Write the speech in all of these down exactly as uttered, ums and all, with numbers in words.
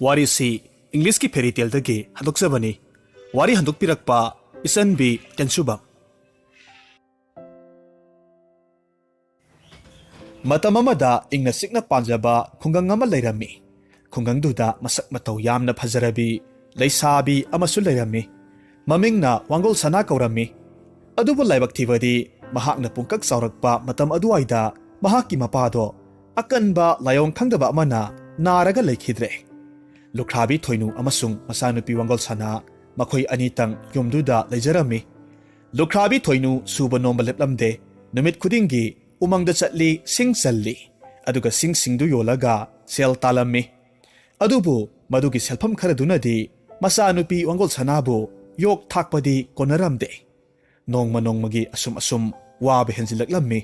ꯋꯥꯔꯤꯁꯤ ꯏꯪꯂꯤꯁꯀꯤ ꯐꯦꯔꯤ ꯇꯦꯜꯗꯒꯤ ꯍꯟꯗꯣꯛꯆꯕꯅꯤ꯫ ꯋꯥꯔꯤ ꯍꯟꯗꯣꯛꯄꯤꯔꯛꯄ ꯏꯆꯟꯕꯤ ꯇꯦꯟꯁꯨꯕꯝ꯫ ꯃꯇꯝ ꯑꯃꯗ ꯏꯪꯅ ꯆꯤꯛꯅ ꯄꯥꯟꯖꯕ ꯈꯨꯡꯒꯪ ꯑꯃ ꯂꯩꯔꯝꯃꯤ꯫ ꯈꯨꯡꯒꯪꯗꯨꯗ ꯃꯁꯛ ꯃꯇꯧ ꯌꯥꯝꯅ ꯐꯖꯔꯕꯤ ꯂꯩꯁꯥꯕꯤ ꯑꯃꯁꯨ ꯂꯩꯔꯝꯃꯤ꯫ ꯃꯃꯤꯡꯅ ꯋꯥꯡꯒꯣꯜ ꯁꯅꯥ ꯀꯧꯔꯝꯃꯤ꯫ ꯑꯗꯨꯕꯨ ꯂꯥꯏꯕꯛ ꯊꯤꯕꯗꯤ, ꯃꯍꯥꯛꯅ ꯄꯨꯡꯀꯛ ꯆꯥꯎꯔꯛꯄ ꯃꯇꯝ ꯑꯗꯨꯋꯥꯏꯗ ꯃꯍꯥꯛꯀꯤ ꯃꯄꯥꯗꯣ ꯑꯀꯟꯕ ꯂꯥꯏꯑꯣꯡ ꯈꯪꯗꯕ ꯑꯃꯅ ꯅꯥꯔꯒ ꯂꯩꯈꯤꯗ꯭ꯔꯦ꯫ ꯂꯨꯈ꯭ꯔꯥꯕꯤ ꯊꯣꯏꯅꯨ ꯑꯃꯁꯨꯡ ꯃꯆꯥꯅꯨꯄꯤ ꯋꯥꯡꯒꯣꯜ ꯁꯅꯥ, ꯃꯈꯣꯏ ꯑꯅꯤꯇꯪ ꯌꯨꯝꯗꯨꯗ ꯂꯩꯖꯔꯝꯃꯤ꯫ ꯂꯨꯈ꯭ꯔꯥꯕꯤ ꯊꯣꯏꯅꯨ ꯁꯨꯕ ꯅꯣꯝꯕ ꯂꯦꯞꯂꯝꯗꯦ꯫ ꯅꯨꯃꯤꯠ ꯈꯨꯗꯤꯡꯒꯤ ꯎꯃꯪꯗ ꯆꯠꯂꯤ, ꯁꯤꯡ ꯆꯜꯂꯤ, ꯑꯗꯨꯒ ꯁꯤꯡꯁꯤꯡꯗꯨ ꯌꯣꯜꯂꯒ ꯁꯦꯜ ꯇꯥꯜꯂꯝꯃꯤ꯫ ꯑꯗꯨꯕꯨ ꯃꯗꯨꯒꯤ ꯁꯦꯜꯐꯝ ꯈꯔꯗꯨꯅꯗꯤ ꯃꯆꯥꯅꯨꯄꯤ ꯋꯥꯡꯒꯣꯜ ꯁꯅꯥꯕꯨ ꯌꯣꯛ ꯊꯥꯛꯄꯗꯤ ꯀꯣꯟꯅꯔꯝꯗꯦ꯫ ꯅꯣꯡꯃ ꯅꯣꯡꯃꯒꯤ ꯑꯁꯨꯝ ꯑꯁꯨꯝ ꯋꯥꯕ ꯍꯦꯟꯖꯤꯜꯂꯛꯂꯝꯃꯤ꯫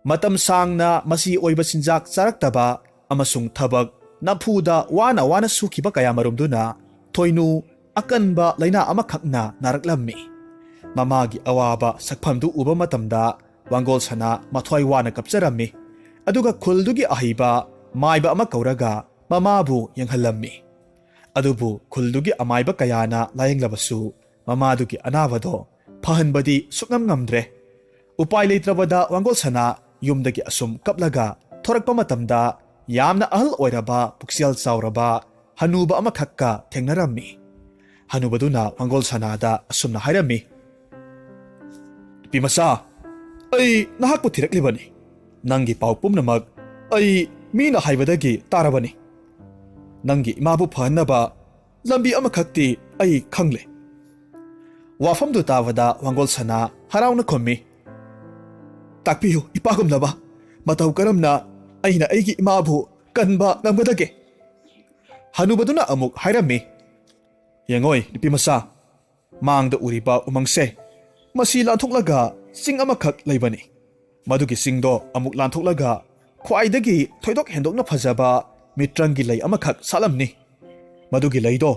ꯃꯇꯝ ꯁꯥꯡꯅ ꯃꯆꯤ ꯑꯣꯏꯕ ꯆꯤꯟꯖꯥꯛ ꯆꯥꯔꯛꯇꯕ ꯑꯃꯁꯨꯡ ꯊꯕꯛ ꯅꯝꯐꯨꯗ ꯋꯥꯅ ꯋꯥꯅ ꯁꯨꯈꯤꯕ ꯀꯌꯥꯃꯔꯨꯝꯗꯨꯅ ꯊꯣꯏꯅꯨ ꯑꯀꯟꯕ ꯂꯥꯏꯅꯥ ꯑꯃꯈꯛꯅ ꯅꯥꯔꯛꯂꯝꯃꯤ꯫ ꯃꯃꯥꯒꯤ ꯑꯋꯥꯕ ꯁꯛꯐꯝꯗꯨ ꯎꯕ ꯃꯇꯝꯗ ꯋꯥꯡꯒꯣꯜ ꯁꯅꯥ ꯃꯊ꯭ꯋꯥꯏ ꯋꯥꯅ ꯀꯞꯆꯔꯝꯃꯤ꯫ ꯑꯗꯨꯒ ꯈꯨꯜꯗꯨꯒꯤ ꯑꯍꯩꯕ ꯃꯥꯏꯕ ꯑꯃ ꯀꯧꯔꯒ ꯃꯃꯥꯕꯨ ꯌꯦꯡꯍꯜꯂꯝꯃꯤ꯫ ꯑꯗꯨꯕꯨ ꯈꯨꯜꯗꯨꯒꯤ ꯑꯃꯥꯏꯕ ꯀꯌꯥꯅ ꯂꯥꯌꯦꯡꯂꯕꯁꯨ ꯃꯃꯥꯗꯨꯒꯤ ꯑꯅꯥꯕꯗꯣ ꯐꯍꯟꯕꯗꯤ ꯁꯨꯛꯉꯝ ꯉꯝꯗ꯭ꯔꯦ꯫ ꯎꯄꯥꯏ ꯂꯩꯇ꯭ꯔꯕꯗ ꯋꯥꯡꯒꯣꯜ ꯁꯅꯥ ꯌꯨꯝꯗꯒꯤ ꯑꯁꯨꯝ ꯀꯞꯂꯒ ꯊꯣꯔꯛꯄ ꯃꯇꯝꯗ ꯌꯥꯝꯅ ꯑꯍꯜ ꯑꯣꯏꯔꯕ, ꯄꯨꯛꯆꯦꯜ ꯆꯥꯎꯔꯕ ꯍꯅꯨꯕ ꯑꯃꯈꯛꯀ ꯊꯦꯡꯅꯔꯝꯃꯤ꯫ ꯍꯅꯨꯕꯗꯨꯅ ꯋꯥꯡꯒꯣꯜ ꯁꯅꯥꯗ ꯑꯁꯨꯝꯅ ꯍꯥꯏꯔꯝꯃꯤ, "ꯅꯨꯄꯤ ꯃꯆꯥ, ꯑꯩ ꯅꯍꯥꯛꯄꯨ ꯊꯤꯔꯛꯂꯤꯕꯅꯤ꯫ ꯅꯪꯒꯤ ꯄꯥꯎ ꯄꯨꯝꯅꯃꯛ ꯑꯩ ꯃꯤꯅ ꯍꯥꯏꯕꯗꯒꯤ ꯇꯥꯔꯕꯅꯤ꯫ ꯅꯪꯒꯤ ꯏꯃꯥꯕꯨ ꯐꯍꯟꯅꯕ ꯂꯝꯕꯤ ꯑꯃꯈꯛꯇꯤ ꯑꯩ ꯈꯪꯂꯦ꯫" ꯋꯥꯐꯝꯗꯨ ꯇꯥꯕꯗ ꯋꯥꯡꯒꯣꯜ ꯁꯅꯥ ꯍꯔꯥꯎꯅ ꯈꯨꯝꯃꯤ, "ꯇꯥꯛꯄꯤꯌꯨ, ꯏꯄꯥꯒꯨꯝꯂꯕ꯫ ꯃꯇꯧ ꯀꯔꯝꯅ ꯑꯩꯅ ꯑꯩꯒꯤ ꯏꯃꯥꯕꯨ ꯀꯟꯕ ꯉꯝꯒꯗꯒꯦ?" ꯍꯅꯨꯕꯗꯨꯅ ꯑꯃꯨꯛ ꯍꯥꯏꯔꯝꯃꯤ, "ꯌꯦꯡꯉꯣꯏ, ꯅꯨꯄꯤ ꯃꯆꯥ, ꯃꯥꯡꯗ ꯎꯔꯤꯕ ꯎꯃꯪꯁꯦ, ꯃꯁꯤ ꯂꯥꯟꯊꯣꯛꯂꯒ ꯆꯤꯡ ꯑꯃꯈꯛ ꯂꯩꯕꯅꯤ꯫ ꯃꯗꯨꯒꯤ ꯆꯤꯡꯗꯣ ꯑꯃꯨꯛ ꯂꯥꯟꯊꯣꯛꯂꯒ ꯈ꯭ꯋꯥꯏꯗꯒꯤ ꯊꯣꯏꯗꯣꯛ ꯍꯦꯟꯗꯣꯛꯅ ꯐꯖꯕ ꯃꯤꯇ꯭ꯔꯪꯒꯤ ꯂꯩ ꯑꯃꯈꯛ ꯁꯥꯠꯂꯝꯅꯤ꯫ ꯃꯗꯨꯒꯤ ꯂꯩꯗꯣ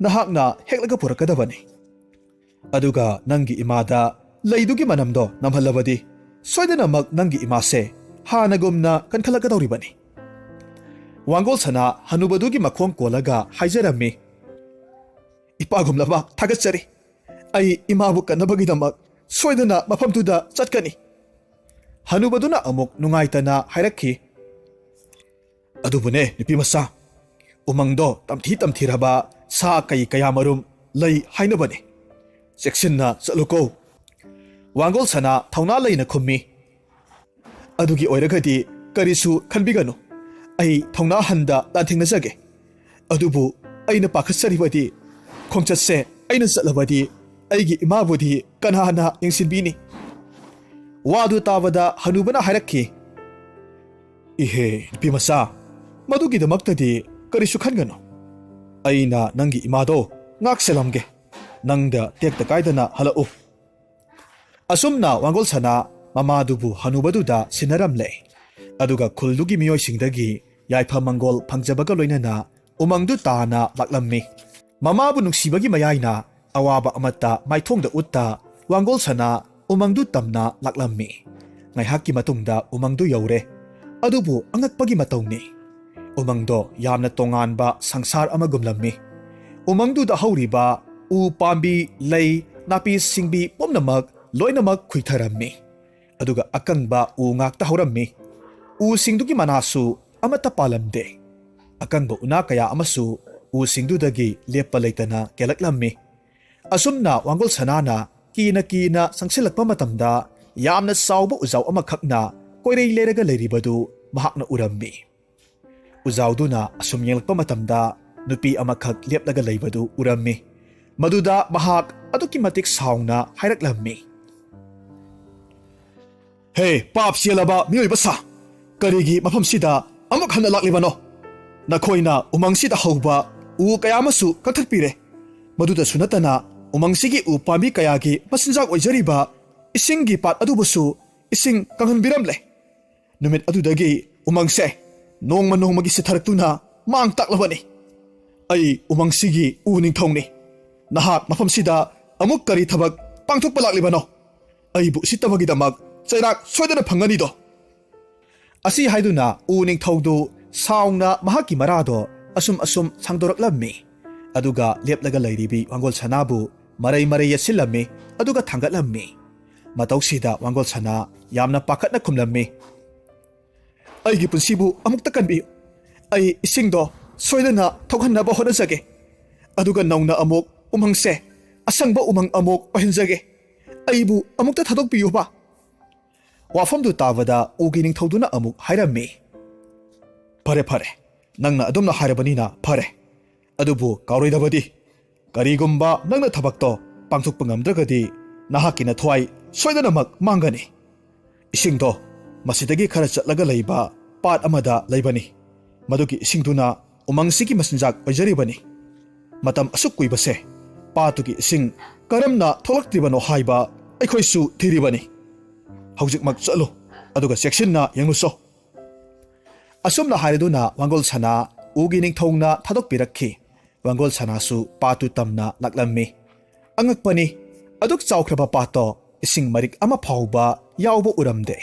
ꯅꯍꯥꯛꯅ ꯍꯦꯛꯂꯒ ꯄꯨꯔꯛꯀꯗꯕꯅꯤ꯫ ꯑꯗꯨꯒ ꯅꯪꯒꯤ ꯏꯃꯥꯗ ꯂꯩꯗꯨꯒꯤ ꯃꯅꯝꯗꯣ ꯅꯝꯍꯜꯂꯕꯗꯤ ꯁꯣꯏꯗꯅꯃꯛ ꯅꯪꯒꯤ ꯏꯃꯥꯁꯦ ꯍꯥꯟꯅꯒꯨꯝꯅ ꯀꯟꯈꯠꯂꯛꯀꯗꯧꯔꯤꯕꯅꯤ꯫" ꯋꯥꯡꯒꯣꯜ ꯁꯅꯥ ꯍꯅꯨꯕꯗꯨꯒꯤ ꯃꯈꯣꯡ ꯀꯣꯜꯂꯒ ꯍꯥꯏꯖꯔꯝꯃꯤ, "ꯏꯄꯥꯒꯨꯝꯂꯕ, ꯊꯥꯒꯠꯆꯔꯤ꯫ ꯑꯩ ꯏꯃꯥꯕꯨ ꯀꯟꯅꯕꯒꯤꯗꯃꯛ ꯁꯣꯏꯗꯅ ꯃꯐꯝꯗꯨꯗ ꯆꯠꯀꯅꯤ꯫" ꯍꯅꯨꯕꯗꯨꯅ ꯑꯃꯨꯛ ꯅꯨꯡꯉꯥꯏꯇꯅ ꯍꯥꯏꯔꯛꯈꯤ, "ꯑꯗꯨꯕꯨꯅꯦ, ꯅꯨꯄꯤ ꯃꯆꯥ, ꯎꯃꯪꯗꯣ ꯇꯝꯊꯤ ꯇꯝꯊꯤꯔꯕ ꯁꯥ ꯀꯩ ꯀꯌꯥꯃꯔꯨꯝ ꯂꯩ ꯍꯥꯏꯅꯕꯅꯤ꯫ ꯆꯦꯛꯁꯤꯟꯅ ꯆꯠꯂꯨꯀꯣ꯫" ꯋꯥꯡꯒꯣꯜ ꯁꯅꯥ ꯊꯧꯅꯥ ꯂꯩꯅ ꯈꯨꯝꯃꯤ, "ꯑꯗꯨꯒꯤ ꯑꯣꯏꯔꯒꯗꯤ ꯀꯔꯤꯁꯨ ꯈꯟꯕꯤꯒꯅꯨ꯫ ꯑꯩ ꯊꯧꯅꯥ ꯍꯟꯗ ꯂꯥꯟꯊꯦꯡꯅꯖꯒꯦ꯫ ꯑꯗꯨꯕꯨ ꯑꯩꯅ ꯄꯥꯈꯠꯆꯔꯤꯕꯗꯤ, ꯈꯣꯡꯆꯠꯁꯦ ꯑꯩꯅ ꯆꯠꯂꯕꯗꯤ ꯑꯩꯒꯤ ꯏꯃꯥꯕꯨꯗꯤ ꯀꯅꯥꯅ ꯌꯦꯡꯁꯤꯟꯕꯤꯅꯤ?" ꯋꯥꯗꯨ ꯇꯥꯕꯗ ꯍꯅꯨꯕꯅ ꯍꯥꯏꯔꯛꯈꯤ, "ꯏꯍꯦ, ꯅꯨꯄꯤ ꯃꯆꯥ, ꯃꯗꯨꯒꯤꯗꯃꯛꯇꯗꯤ ꯀꯔꯤꯁꯨ ꯈꯟꯒꯅꯨ꯫ ꯑꯩꯅ ꯅꯪꯒꯤ ꯏꯃꯥꯗꯣ ꯉꯥꯛꯁꯦꯜꯂꯝꯒꯦ꯫ ꯅꯪꯗ ꯇꯦꯛꯇ ꯀꯥꯏꯗꯅ ꯍꯜꯂꯛꯎ꯫" ꯑꯁꯨꯝꯅ ꯋꯥꯡꯒꯣꯜ ꯁꯅꯥ ꯃꯃꯥꯗꯨꯕꯨ ꯍꯅꯨꯕꯗꯨꯗ ꯁꯤꯟꯅꯔꯝꯂꯦ꯫ ꯑꯗꯨꯒ ꯈꯨꯜꯗꯨꯒꯤ ꯃꯤꯑꯣꯏꯁꯤꯡꯗꯒꯤ ꯌꯥꯏꯐ ꯃꯪꯒꯣꯜ ꯐꯪꯖꯕꯒ ꯂꯣꯏꯅꯅ ꯎꯃꯪꯗꯨ ꯇꯥꯅ ꯂꯥꯛꯂꯝꯃꯤ꯫ ꯃꯃꯥꯕꯨ ꯅꯨꯡꯁꯤꯕꯒꯤ ꯃꯌꯥꯏꯅ ꯑꯋꯥꯕ ꯑꯃꯠꯇ ꯃꯥꯏꯊꯣꯡꯗ ꯎꯠꯇ ꯋꯥꯡꯒꯣꯜ ꯁꯅꯥ ꯎꯃꯪꯗꯨ ꯇꯝꯅ ꯂꯥꯛꯂꯝꯃꯤ꯫ ꯉꯥꯏꯍꯥꯛꯀꯤ ꯃꯇꯨꯡꯗ ꯎꯃꯪꯗꯨ ꯌꯧꯔꯦ꯫ ꯑꯗꯨꯕꯨ ꯑꯉꯛꯄꯒꯤ ꯃꯇꯧꯅꯤ꯫ ꯎꯃꯪꯗꯣ ꯌꯥꯝꯅ ꯇꯣꯉꯥꯟꯕ ꯁꯪꯁꯥꯔ ꯑꯃꯒꯨꯝꯂꯝꯃꯤ꯫ ꯎꯃꯪꯗꯨꯗ ꯍꯧꯔꯤꯕ ꯎ ꯄꯥꯝꯕꯤ, ꯂꯩ, ꯅꯥꯄꯤ ꯁꯤꯡꯕꯤ ꯄꯨꯝꯅꯃꯛ ꯂꯣꯏꯅꯃꯛ ꯈꯨꯏꯊꯔꯝꯃꯤ꯫ ꯑꯗꯨꯒ ꯑꯀꯪꯕ ꯎ ꯉꯥꯛꯇ ꯍꯧꯔꯝꯃꯤ꯫ ꯎꯁꯤꯡꯗꯨꯒꯤ ꯃꯅꯥꯁꯨ ꯑꯃꯠꯇ ꯄꯥꯜꯂꯝꯗꯦ꯫ ꯑꯀꯪꯕ ꯎꯅꯥ ꯀꯌꯥ ꯑꯃꯁꯨ ꯎꯁꯤꯡꯗꯨꯗꯒꯤ ꯂꯦꯞꯄ ꯂꯩꯇꯅ ꯀꯦꯜꯂꯛꯂꯝꯃꯤ꯫ ꯑꯁꯨꯝꯅ ꯋꯥꯡꯒꯣꯜ ꯁꯅꯥꯅ ꯀꯤꯅ ꯀꯤꯅ ꯆꯪꯁꯤꯜꯂꯛꯄ ꯃꯇꯝꯗ ꯌꯥꯝꯅ ꯆꯥꯎꯕ ꯎꯖꯥꯎ ꯑꯃꯈꯛꯅ ꯀꯣꯏꯔꯩ ꯂꯩꯔꯒ ꯂꯩꯔꯤꯕꯗꯨ ꯃꯍꯥꯛꯅ ꯎꯔꯝꯃꯤ꯫ ꯎꯖꯥꯎꯗꯨꯅ ꯑꯁꯨꯝ ꯌꯦꯡꯂꯛꯄ ꯃꯇꯝꯗ ꯅꯨꯄꯤ ꯑꯃꯈꯛ ꯂꯦꯞꯂꯒ ꯂꯩꯕꯗꯨ ꯎꯔꯝꯃꯤ꯫ ꯃꯗꯨꯗ ꯃꯍꯥꯛ ꯑꯗꯨꯛꯀꯤ ꯃꯇꯤꯛ ꯁꯥꯎꯅ ꯍꯥꯏꯔꯛꯂꯝꯃꯤ, "ꯍꯦ, ꯄꯥꯞ ꯆꯦꯜꯂꯕ ꯃꯤꯑꯣꯏꯕ ꯁꯥ! ꯀꯔꯤꯒꯤ ꯃꯐꯝꯁꯤꯗ ꯑꯃꯨꯛ ꯍꯟꯅ ꯂꯥꯛꯂꯤꯕꯅꯣ? ꯅꯈꯣꯏꯅ ꯎꯃꯪꯁꯤꯗ ꯍꯧꯕ ꯎ ꯀꯌꯥ ꯑꯃꯁꯨ ꯀꯛꯊꯠꯄꯤꯔꯦ꯫ ꯃꯗꯨꯗꯁꯨ ꯅꯠꯇꯅ ꯎꯃꯪꯁꯤꯒꯤ ꯎ ꯄꯥꯝꯕꯤ ꯀꯌꯥꯒꯤ ꯃꯆꯤꯟꯖꯥꯛ ꯑꯣꯏꯖꯔꯤꯕ ꯏꯁꯤꯡꯒꯤ ꯄꯥꯠ ꯑꯗꯨꯕꯨꯁꯨ ꯏꯁꯤꯡ ꯀꯪꯍꯟꯕꯤꯔꯝꯂꯦ꯫ ꯅꯨꯃꯤꯠ ꯑꯗꯨꯗꯒꯤ ꯎꯃꯪꯁꯦ ꯅꯣꯡꯃ ꯅꯣꯡꯃꯒꯤ ꯁꯤꯊꯔꯛꯇꯨꯅ ꯃꯥꯡ ꯇꯥꯛꯂꯕꯅꯤ꯫ ꯑꯩ ꯎꯃꯪꯁꯤꯒꯤ ꯎ ꯅꯤꯡꯊꯧꯅꯤ꯫ ꯅꯍꯥꯛ ꯃꯐꯝꯁꯤꯗ ꯑꯃꯨꯛ ꯀꯔꯤ ꯊꯕꯛ ꯄꯥꯡꯊꯣꯛꯄ ꯂꯥꯛꯂꯤꯕꯅꯣ? ꯑꯩꯕꯨ ꯎꯁꯤꯠꯇꯕꯒꯤꯗꯃꯛ ꯆꯩꯔꯥꯛ ꯁꯣꯏꯗꯅ ꯐꯪꯒꯅꯤꯗꯣ꯫" ꯑꯁꯤ ꯍꯥꯏꯗꯨꯅ ꯎ ꯅꯤꯡꯊꯧꯗꯨ ꯁꯥꯎꯅ ꯃꯍꯥꯛꯀꯤ ꯃꯔꯥꯗꯣ ꯑꯁꯨꯝ ꯑꯁꯨꯝ ꯁꯥꯡꯗꯣꯔꯛꯂꯝꯃꯤ꯫ ꯑꯗꯨꯒ ꯂꯦꯞꯂꯒ ꯂꯩꯔꯤꯕꯤ ꯋꯥꯡꯒꯣꯜ ꯁꯅꯥꯕꯨ ꯃꯔꯩ ꯃꯔꯩ ꯌꯦꯠꯁꯤꯜꯂꯝꯃꯤ, ꯑꯗꯨꯒ ꯊꯥꯡꯒꯠꯂꯝꯃꯤ꯫ ꯃꯇꯧꯁꯤꯗ ꯋꯥꯡꯒꯣꯜ ꯁꯅꯥ ꯌꯥꯝꯅ ꯄꯥꯈꯠꯅ ꯈꯨꯝꯂꯝꯃꯤ, "ꯑꯩꯒꯤ ꯄꯨꯟꯁꯤꯕꯨ ꯑꯃꯨꯛꯇ ꯀꯟꯕꯤꯌꯨ꯫ ꯑꯩ ꯏꯁꯤꯡꯗꯣ ꯁꯣꯏꯗꯅ ꯊꯣꯛꯍꯟꯅꯕ ꯍꯣꯠꯅꯖꯒꯦ꯫ ꯑꯗꯨꯒ ꯅꯧꯅ ꯑꯃꯨꯛ ꯎꯃꯪꯁꯦ ꯑꯁꯪꯕ ꯎꯃꯪ ꯑꯃꯨꯛ ꯑꯣꯏꯍꯟꯖꯒꯦ꯫ ꯑꯩꯕꯨ ꯑꯃꯨꯛꯇ ꯊꯥꯗꯣꯛꯄꯤꯌꯨꯕ꯫" ꯋꯥꯐꯝꯗꯨ ꯇꯥꯕꯗ ꯎꯒꯤ ꯅꯤꯡꯊꯧꯗꯨꯅ ꯑꯃꯨꯛ ꯍꯥꯏꯔꯝꯃꯤ, "ꯐꯔꯦ, ꯐꯔꯦ, ꯅꯪꯅ ꯑꯗꯨꯝꯅ ꯍꯥꯏꯔꯕꯅꯤꯅ ꯐꯔꯦ꯫ ꯑꯗꯨꯕꯨ ꯀꯥꯎꯔꯣꯏꯗꯕꯗꯤ, ꯀꯔꯤꯒꯨꯝꯕ ꯅꯪꯅ ꯊꯕꯛꯇꯣ ꯄꯥꯡꯊꯣꯛꯄ ꯉꯝꯗ꯭ꯔꯒꯗꯤ ꯅꯍꯥꯛꯀꯤ ꯅꯊ꯭ꯋꯥꯏ ꯁꯣꯏꯗꯅꯃꯛ ꯃꯥꯡꯒꯅꯤ꯫ ꯏꯁꯤꯡꯗꯣ ꯃꯁꯤꯗꯒꯤ ꯈꯔ ꯆꯠꯂꯒ ꯂꯩꯕ ꯄꯥꯠ ꯑꯃꯗ ꯂꯩꯕꯅꯤ꯫ ꯃꯗꯨꯒꯤ ꯏꯁꯤꯡꯗꯨꯅ ꯎꯃꯪꯁꯤꯒꯤ ꯃꯆꯤꯟꯖꯥꯛ ꯑꯣꯏꯖꯔꯤꯕꯅꯤ꯫ ꯃꯇꯝ ꯑꯁꯨꯛ ꯀꯨꯏꯕꯁꯦ ꯄꯥꯠꯇꯨꯒꯤ ꯏꯁꯤꯡ ꯀꯔꯝꯅ ꯊꯣꯛꯂꯛꯇ꯭ꯔꯤꯕꯅꯣ ꯍꯥꯏꯕ ꯑꯩꯈꯣꯏꯁꯨ ꯊꯤꯔꯤꯕꯅꯤ꯫ ꯍꯧꯖꯤꯛꯃꯛ ꯆꯠꯂꯨ, ꯑꯗꯨꯒ ꯆꯦꯛꯁꯤꯟꯅ ꯌꯦꯡꯂꯨꯆꯣ꯫" ꯑꯁꯨꯝꯅ ꯍꯥꯏꯔꯗꯨꯅ ꯋꯥꯡꯒꯣꯜ ꯁꯅꯥ ꯎꯒꯤ ꯅꯤꯡꯊꯧꯅ ꯊꯥꯗꯣꯛꯄꯤꯔꯛꯈꯤ꯫ ꯋꯥꯡꯒꯣꯜ ꯁꯅꯥꯁꯨ ꯄꯥꯠꯇꯨ ꯇꯝꯅ ꯂꯥꯛꯂꯝꯃꯤ꯫ ꯑꯉꯛꯄꯅꯤ, ꯑꯗꯨꯛ ꯆꯥꯎꯈ꯭ꯔꯕ ꯄꯥꯠꯇꯣ ꯏꯁꯤꯡ ꯃꯔꯤꯛ ꯑꯃ ꯐꯥꯎꯕ ꯌꯥꯎꯕ ꯎꯔꯝꯗꯦ꯫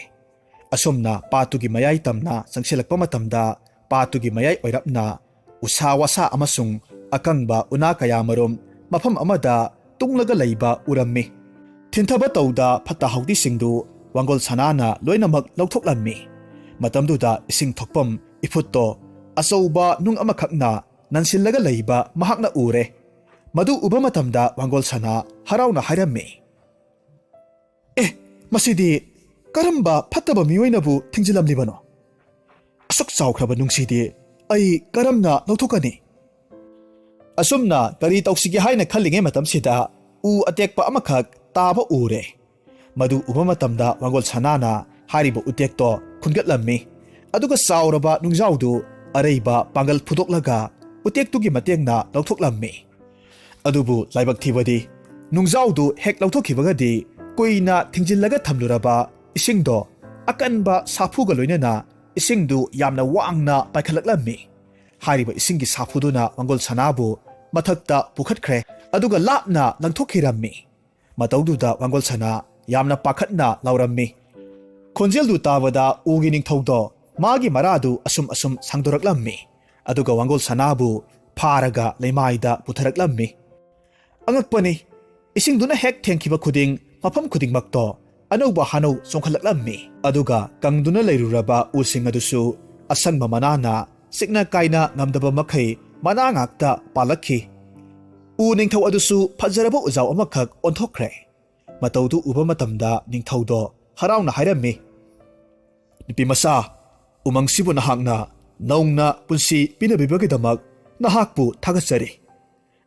ꯑꯁꯨꯝꯅ ꯄꯥꯠꯇꯨꯒꯤ ꯃꯌꯥꯏ ꯇꯝꯅ ꯆꯪꯁꯤꯜꯂꯛꯄ ꯃꯇꯝꯗ, ꯄꯥꯠꯇꯨꯒꯤ ꯃꯌꯥꯏ ꯑꯣꯏꯔꯞꯅ ꯎꯁꯥ ꯋꯥꯁꯥ ꯑꯃꯁꯨꯡ ꯑꯀꯪꯕ ꯎꯅꯥ ꯀꯌꯥ ꯃꯔꯨꯝ ꯃꯐꯝ ꯑꯃꯗ ꯇꯨꯡꯂꯒ ꯂꯩꯕ ꯎꯔꯝꯃꯤ꯫ ꯊꯤꯟꯊꯕ ꯇꯧꯗ ꯐꯠꯇ ꯍꯥꯎꯗꯤꯁꯤꯡꯗꯨ ꯋꯥꯡꯒꯣꯜ ꯁꯅꯥꯅ ꯂꯣꯏꯅꯃꯛ ꯂꯧꯊꯣꯛꯂꯝꯃꯤ꯫ ꯃꯇꯝꯗꯨꯗ ꯏꯁꯤꯡ ꯊꯣꯛꯐꯝ ꯏꯐꯨꯠꯇꯣ ꯑꯆꯧꯕ ꯅꯨꯡ ꯑꯃꯈꯛꯅ ꯅꯟꯁꯤꯜꯂꯒ ꯂꯩꯕ ꯃꯍꯥꯛꯅ ꯎꯔꯦ꯫ ꯃꯗꯨ ꯎꯕ ꯃꯇꯝꯗ ꯋꯥꯡꯒꯣꯜ ꯁꯅꯥ ꯍꯔꯥꯎꯅ ꯍꯥꯏꯔꯝꯃꯤ, "ꯑꯦ, ꯃꯁꯤꯗꯤ ꯀꯔꯝꯕ ꯐꯠꯇꯕ ꯃꯤꯑꯣꯏꯅꯕꯨ ꯊꯤꯡꯖꯤꯜꯂꯝꯂꯤꯕꯅꯣ? ꯑꯁꯨꯛ ꯆꯥꯎꯈ꯭ꯔꯕ ꯅꯨꯡꯁꯤꯗꯤ ꯑꯩ ꯀꯔꯝꯅ ꯂꯧꯊꯣꯛꯀꯅꯤ?" ꯑꯁꯨꯝꯅ ꯀꯔꯤ ꯇꯧꯁꯤꯒꯦ ꯍꯥꯏꯅ ꯈꯜꯂꯤꯉꯩ ꯃꯇꯝꯁꯤꯗ ꯎ ꯑꯇꯦꯛꯄ ꯑꯃꯈꯛ ꯇꯥꯕ ꯎꯔꯦ꯫ ꯃꯗꯨ ꯎꯕ ꯃꯇꯝꯗ ꯋꯥꯡꯒꯣꯜ ꯁꯅꯥꯅ ꯍꯥꯏꯔꯤꯕ ꯎꯇꯦꯛꯇꯣ ꯈꯨꯟꯒꯠꯂꯝꯃꯤ, ꯑꯗꯨꯒ ꯆꯥꯎꯔꯕ ꯅꯨꯡꯖꯥꯎꯗꯨ ꯑꯔꯩꯕ ꯄꯥꯡꯒꯜ ꯐꯨꯗꯣꯛꯂꯒ ꯎꯇꯦꯛꯇꯨꯒꯤ ꯃꯇꯦꯡꯅ ꯂꯧꯊꯣꯛꯂꯝꯃꯤ꯫ ꯑꯗꯨꯕꯨ ꯂꯥꯏꯕꯛ ꯊꯤꯕꯗꯤ, ꯅꯨꯡꯖꯥꯎꯗꯨ ꯍꯦꯛ ꯂꯧꯊꯣꯛꯈꯤꯕꯒꯗꯤ ꯀꯨꯏꯅ ꯊꯤꯡꯖꯤꯜꯂꯒ ꯊꯝꯂꯨꯔꯕ ꯏꯁꯤꯡꯗꯣ ꯑꯀꯟꯕ ꯁꯥꯐꯨꯒ ꯂꯣꯏꯅꯅ ꯏꯁꯤꯡꯗꯨ ꯌꯥꯝꯅ ꯋꯥꯡꯅ ꯄꯥꯏꯈꯠꯂꯛꯂꯝꯃꯤ꯫ ꯍꯥꯏꯔꯤꯕ ꯏꯁꯤꯡꯒꯤ ꯁꯥꯐꯨꯗꯨꯅ ꯋꯥꯡꯒꯣꯜ ꯁꯅꯥꯕꯨ ꯃꯊꯛꯇ ꯄꯨꯈꯠꯈ꯭ꯔꯦ, ꯑꯗꯨꯒ ꯂꯥꯞꯅ ꯂꯪꯊꯣꯛꯈꯤꯔꯝꯃꯤ꯫ ꯃꯇꯧꯗꯨꯗ ꯋꯥꯡꯒꯣꯜ ꯁꯅꯥ ꯌꯥꯝꯅ ꯄꯥꯈꯠꯅ ꯂꯥꯎꯔꯝꯃꯤ꯫ ꯈꯣꯟꯖꯦꯜꯗꯨ ꯇꯥꯕꯗ ꯎꯒꯤ ꯅꯤꯡꯊꯧꯗꯣ ꯃꯥꯒꯤ ꯃꯔꯥꯗꯨ ꯑꯁꯨꯝ ꯑꯁꯨꯝ ꯁꯥꯡꯗꯣꯔꯛꯂꯝꯃꯤ꯫ ꯑꯗꯨꯒ ꯋꯥꯡꯒꯣꯜ ꯁꯅꯥꯕꯨ ꯐꯥꯔꯒ ꯂꯩꯃꯥꯏꯗ ꯄꯨꯊꯔꯛꯂꯝꯃꯤ꯫ ꯑꯉꯛꯄꯅꯤ, ꯏꯁꯤꯡꯗꯨꯅ ꯍꯦꯛ ꯊꯦꯡꯈꯤꯕ ꯈꯨꯗꯤꯡ ꯃꯐꯝ ꯈꯨꯗꯤꯡꯃꯛꯇꯣ ꯑꯅꯧꯕ ꯍꯥꯅꯧ ꯆꯣꯡꯈꯠꯂꯛꯂꯝꯃꯤ꯫ ꯑꯗꯨꯒ ꯀꯪꯗꯨꯅ ꯂꯩꯔꯨꯔꯕ ꯎꯁꯤꯡ ꯑꯗꯨꯁꯨ ꯑꯁꯪꯕ ꯃꯅꯥꯅ ꯆꯤꯛꯅ ꯀꯥꯏꯅ ꯉꯝꯗꯕ ꯃꯈꯩ ꯃꯅꯥ ꯉꯥꯛꯇ ꯄꯥꯜꯂꯛꯈꯤ꯫ ꯎ ꯅꯤꯡꯊꯧ ꯑꯗꯨꯁꯨ ꯐꯖꯔꯕ ꯎꯖꯥꯎ ꯑꯃꯈꯛ ꯑꯣꯟꯊꯣꯛꯈ꯭ꯔꯦ꯫ ꯃꯇꯧꯗꯨ ꯎꯕ ꯃꯇꯝꯗ ꯅꯤꯡꯊꯧꯗꯣ ꯍꯔꯥꯎꯅ ꯍꯥꯏꯔꯝꯃꯤ, "ꯅꯨꯄꯤ ꯃꯆꯥ, ꯎꯃꯪꯁꯤꯕꯨ ꯅꯍꯥꯛꯅ ꯅꯧꯅ ꯄꯨꯟꯁꯤ ꯄꯤꯅꯕꯤꯕꯒꯤꯗꯃꯛ ꯅꯍꯥꯛꯄꯨ ꯊꯥꯒꯠꯆꯔꯤ꯫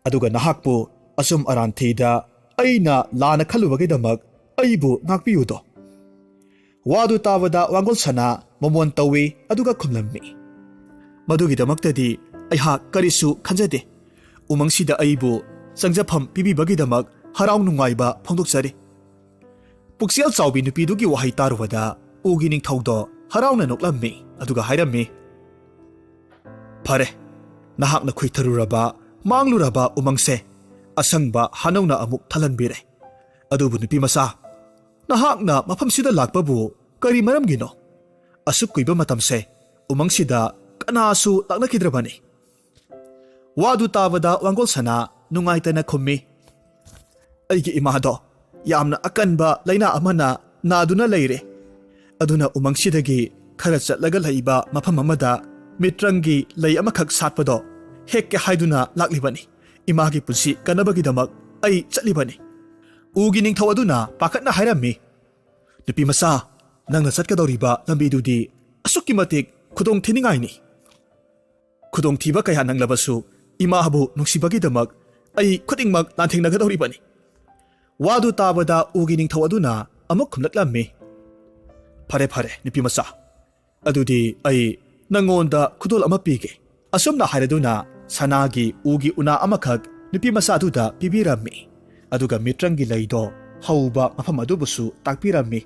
ꯑꯗꯨꯒ ꯅꯍꯥꯛꯄꯨ ꯑꯆꯨꯝ ꯑꯔꯥꯟ ꯊꯤꯗ ꯑꯩꯅ ꯂꯥꯟꯅ ꯈꯜꯂꯨꯕꯒꯤꯗꯃꯛ ꯑꯩꯕꯨ ꯉꯥꯛꯄꯤꯌꯨꯗꯣ꯫" ꯋꯥꯗꯨ ꯇꯥꯕꯗ ꯋꯥꯡꯒꯣꯜ ꯁꯅꯥ ꯃꯃꯣꯟ ꯇꯧꯏ, ꯑꯗꯨꯒ ꯈꯨꯝꯂꯝꯃꯤ, "ꯃꯗꯨꯒꯤꯗꯃꯛꯇꯗꯤ ꯑꯩꯍꯥꯛ ꯀꯔꯤꯁꯨ ꯈꯟꯖꯗꯦ꯫ ꯎꯃꯪꯁꯤꯗ ꯑꯩꯕꯨ ꯆꯪꯖꯐꯝ ꯄꯤꯕꯤꯕꯒꯤꯗꯃꯛ ꯍꯔꯥꯎ ꯅꯨꯡꯉꯥꯏꯕ ꯐꯣꯡꯗꯣꯛꯆꯔꯤ꯫" ꯄꯨꯛꯆꯦꯜ ꯆꯥꯎꯕꯤ ꯅꯨꯄꯤꯗꯨꯒꯤ ꯋꯥꯍꯩ ꯇꯥꯔꯨꯕꯗ ꯎꯒꯤ ꯅꯤꯡꯊꯧꯗꯣ ꯍꯔꯥꯎꯅ ꯅꯣꯛꯂꯝꯃꯤ, ꯑꯗꯨꯒ ꯍꯥꯏꯔꯝꯃꯤ, "ꯐꯔꯦ, ꯅꯍꯥꯛꯅ ꯈꯨꯏꯊꯔꯨꯔꯕ, ꯃꯥꯡꯂꯨꯔꯕ ꯎꯃꯪꯁꯦ ꯑꯁꯪꯕ ꯍꯥꯅꯧꯅ ꯑꯃꯨꯛ ꯊꯜꯍꯟꯕꯤꯔꯦ꯫ ꯑꯗꯨꯕꯨ ꯅꯨꯄꯤ ꯃꯆꯥ, ꯅꯍꯥꯛꯅ ꯃꯐꯝꯁꯤꯗ ꯂꯥꯛꯄꯕꯨ ꯀꯔꯤ ꯃꯔꯝꯒꯤꯅꯣ? ꯑꯁꯨꯛ ꯀꯨꯏꯕ ꯃꯇꯝꯁꯦ ꯎꯃꯪꯁꯤꯗ ꯀꯅꯥꯁꯨ ꯂꯥꯛꯅꯈꯤꯗ꯭ꯔꯕꯅꯤ꯫" ꯋꯥꯗꯨ ꯇꯥꯕꯗ ꯋꯥꯡꯒꯣꯜ ꯁꯅꯥ ꯅꯨꯡꯉꯥꯏꯇꯅ ꯈꯨꯝꯃꯤ, "ꯑꯩꯒꯤ ꯏꯃꯥꯗꯣ ꯌꯥꯝꯅ ꯑꯀꯟꯕ ꯂꯥꯏꯅꯥ ꯑꯃꯅ ꯅꯥꯗꯨꯅ ꯂꯩꯔꯦ꯫ ꯑꯗꯨꯅ ꯎꯃꯪꯁꯤꯗꯒꯤ ꯈꯔ ꯆꯠꯂꯒ ꯂꯩꯕ ꯃꯐꯝ ꯑꯃꯗ ꯃꯤꯇ꯭ꯔꯪꯒꯤ ꯂꯩ ꯑꯃꯈꯛ ꯁꯥꯠꯄꯗꯣ ꯍꯦꯛꯀꯦ ꯍꯥꯏꯗꯨꯅ ꯂꯥꯛꯂꯤꯕꯅꯤ꯫ ꯏꯃꯥꯒꯤ ꯄꯨꯟꯁꯤ ꯀꯟꯅꯕꯒꯤꯗꯃꯛ ꯑꯩ ꯆꯠꯂꯤꯕꯅꯤ꯫" ꯎꯒꯤ ꯅꯤꯡꯊꯧ ꯑꯗꯨꯅ ꯄꯥꯈꯠꯅ ꯍꯥꯏꯔꯝꯃꯤ, "ꯅꯨꯄꯤ ꯃꯆꯥ, ꯅꯪꯅ ꯆꯠꯀꯗꯧꯔꯤꯕ ꯂꯝꯕꯤꯗꯨꯗꯤ ꯑꯁꯨꯛꯀꯤ ꯃꯇꯤꯛ ꯈꯨꯗꯣꯡ ꯊꯤꯅꯤꯡꯉꯥꯏꯅꯤ꯫ ꯈꯨꯗꯣꯡꯊꯤꯕ ꯀꯌꯥ ꯅꯪꯂꯕꯁꯨ ꯏꯃꯥꯕꯨ ꯅꯨꯡꯁꯤꯕꯒꯤꯗꯃꯛ ꯑꯩ ꯈꯨꯗꯤꯡꯃꯛ ꯂꯥꯟꯊꯦꯡꯅꯒꯗꯧꯔꯤꯕꯅꯤ꯫" ꯋꯥꯗꯨ ꯇꯥꯕꯗ ꯎꯒꯤ ꯅꯤꯡꯊꯧ ꯑꯗꯨꯅ ꯑꯃꯨꯛ ꯈꯨꯝꯂꯛꯂꯝꯃꯤ, "ꯐꯔꯦ, ꯐꯔꯦ, ꯅꯨꯄꯤ ꯃꯆꯥ, ꯑꯗꯨꯗꯤ ꯑꯩ ꯅꯪꯉꯣꯟꯗ ꯈꯨꯗꯣꯜ ꯑꯃ ꯄꯤꯒꯦ꯫" ꯑꯁꯨꯝꯅ ꯍꯥꯏꯔꯗꯨꯅ ꯁꯅꯥꯒꯤ ꯎꯒꯤ ꯎꯅꯥ ꯑꯃꯈꯛ ꯅꯨꯄꯤ ꯃꯆꯥꯗꯨꯗ ꯄꯤꯕꯤꯔꯝꯃꯤ꯫ ꯑꯗꯨꯒ ꯃꯤꯇ꯭ꯔꯪꯒꯤ ꯂꯩꯗꯣ ꯍꯧꯕ ꯃꯐꯝ ꯑꯗꯨꯕꯨꯁꯨ ꯇꯥꯛꯄꯤꯔꯝꯃꯤ꯫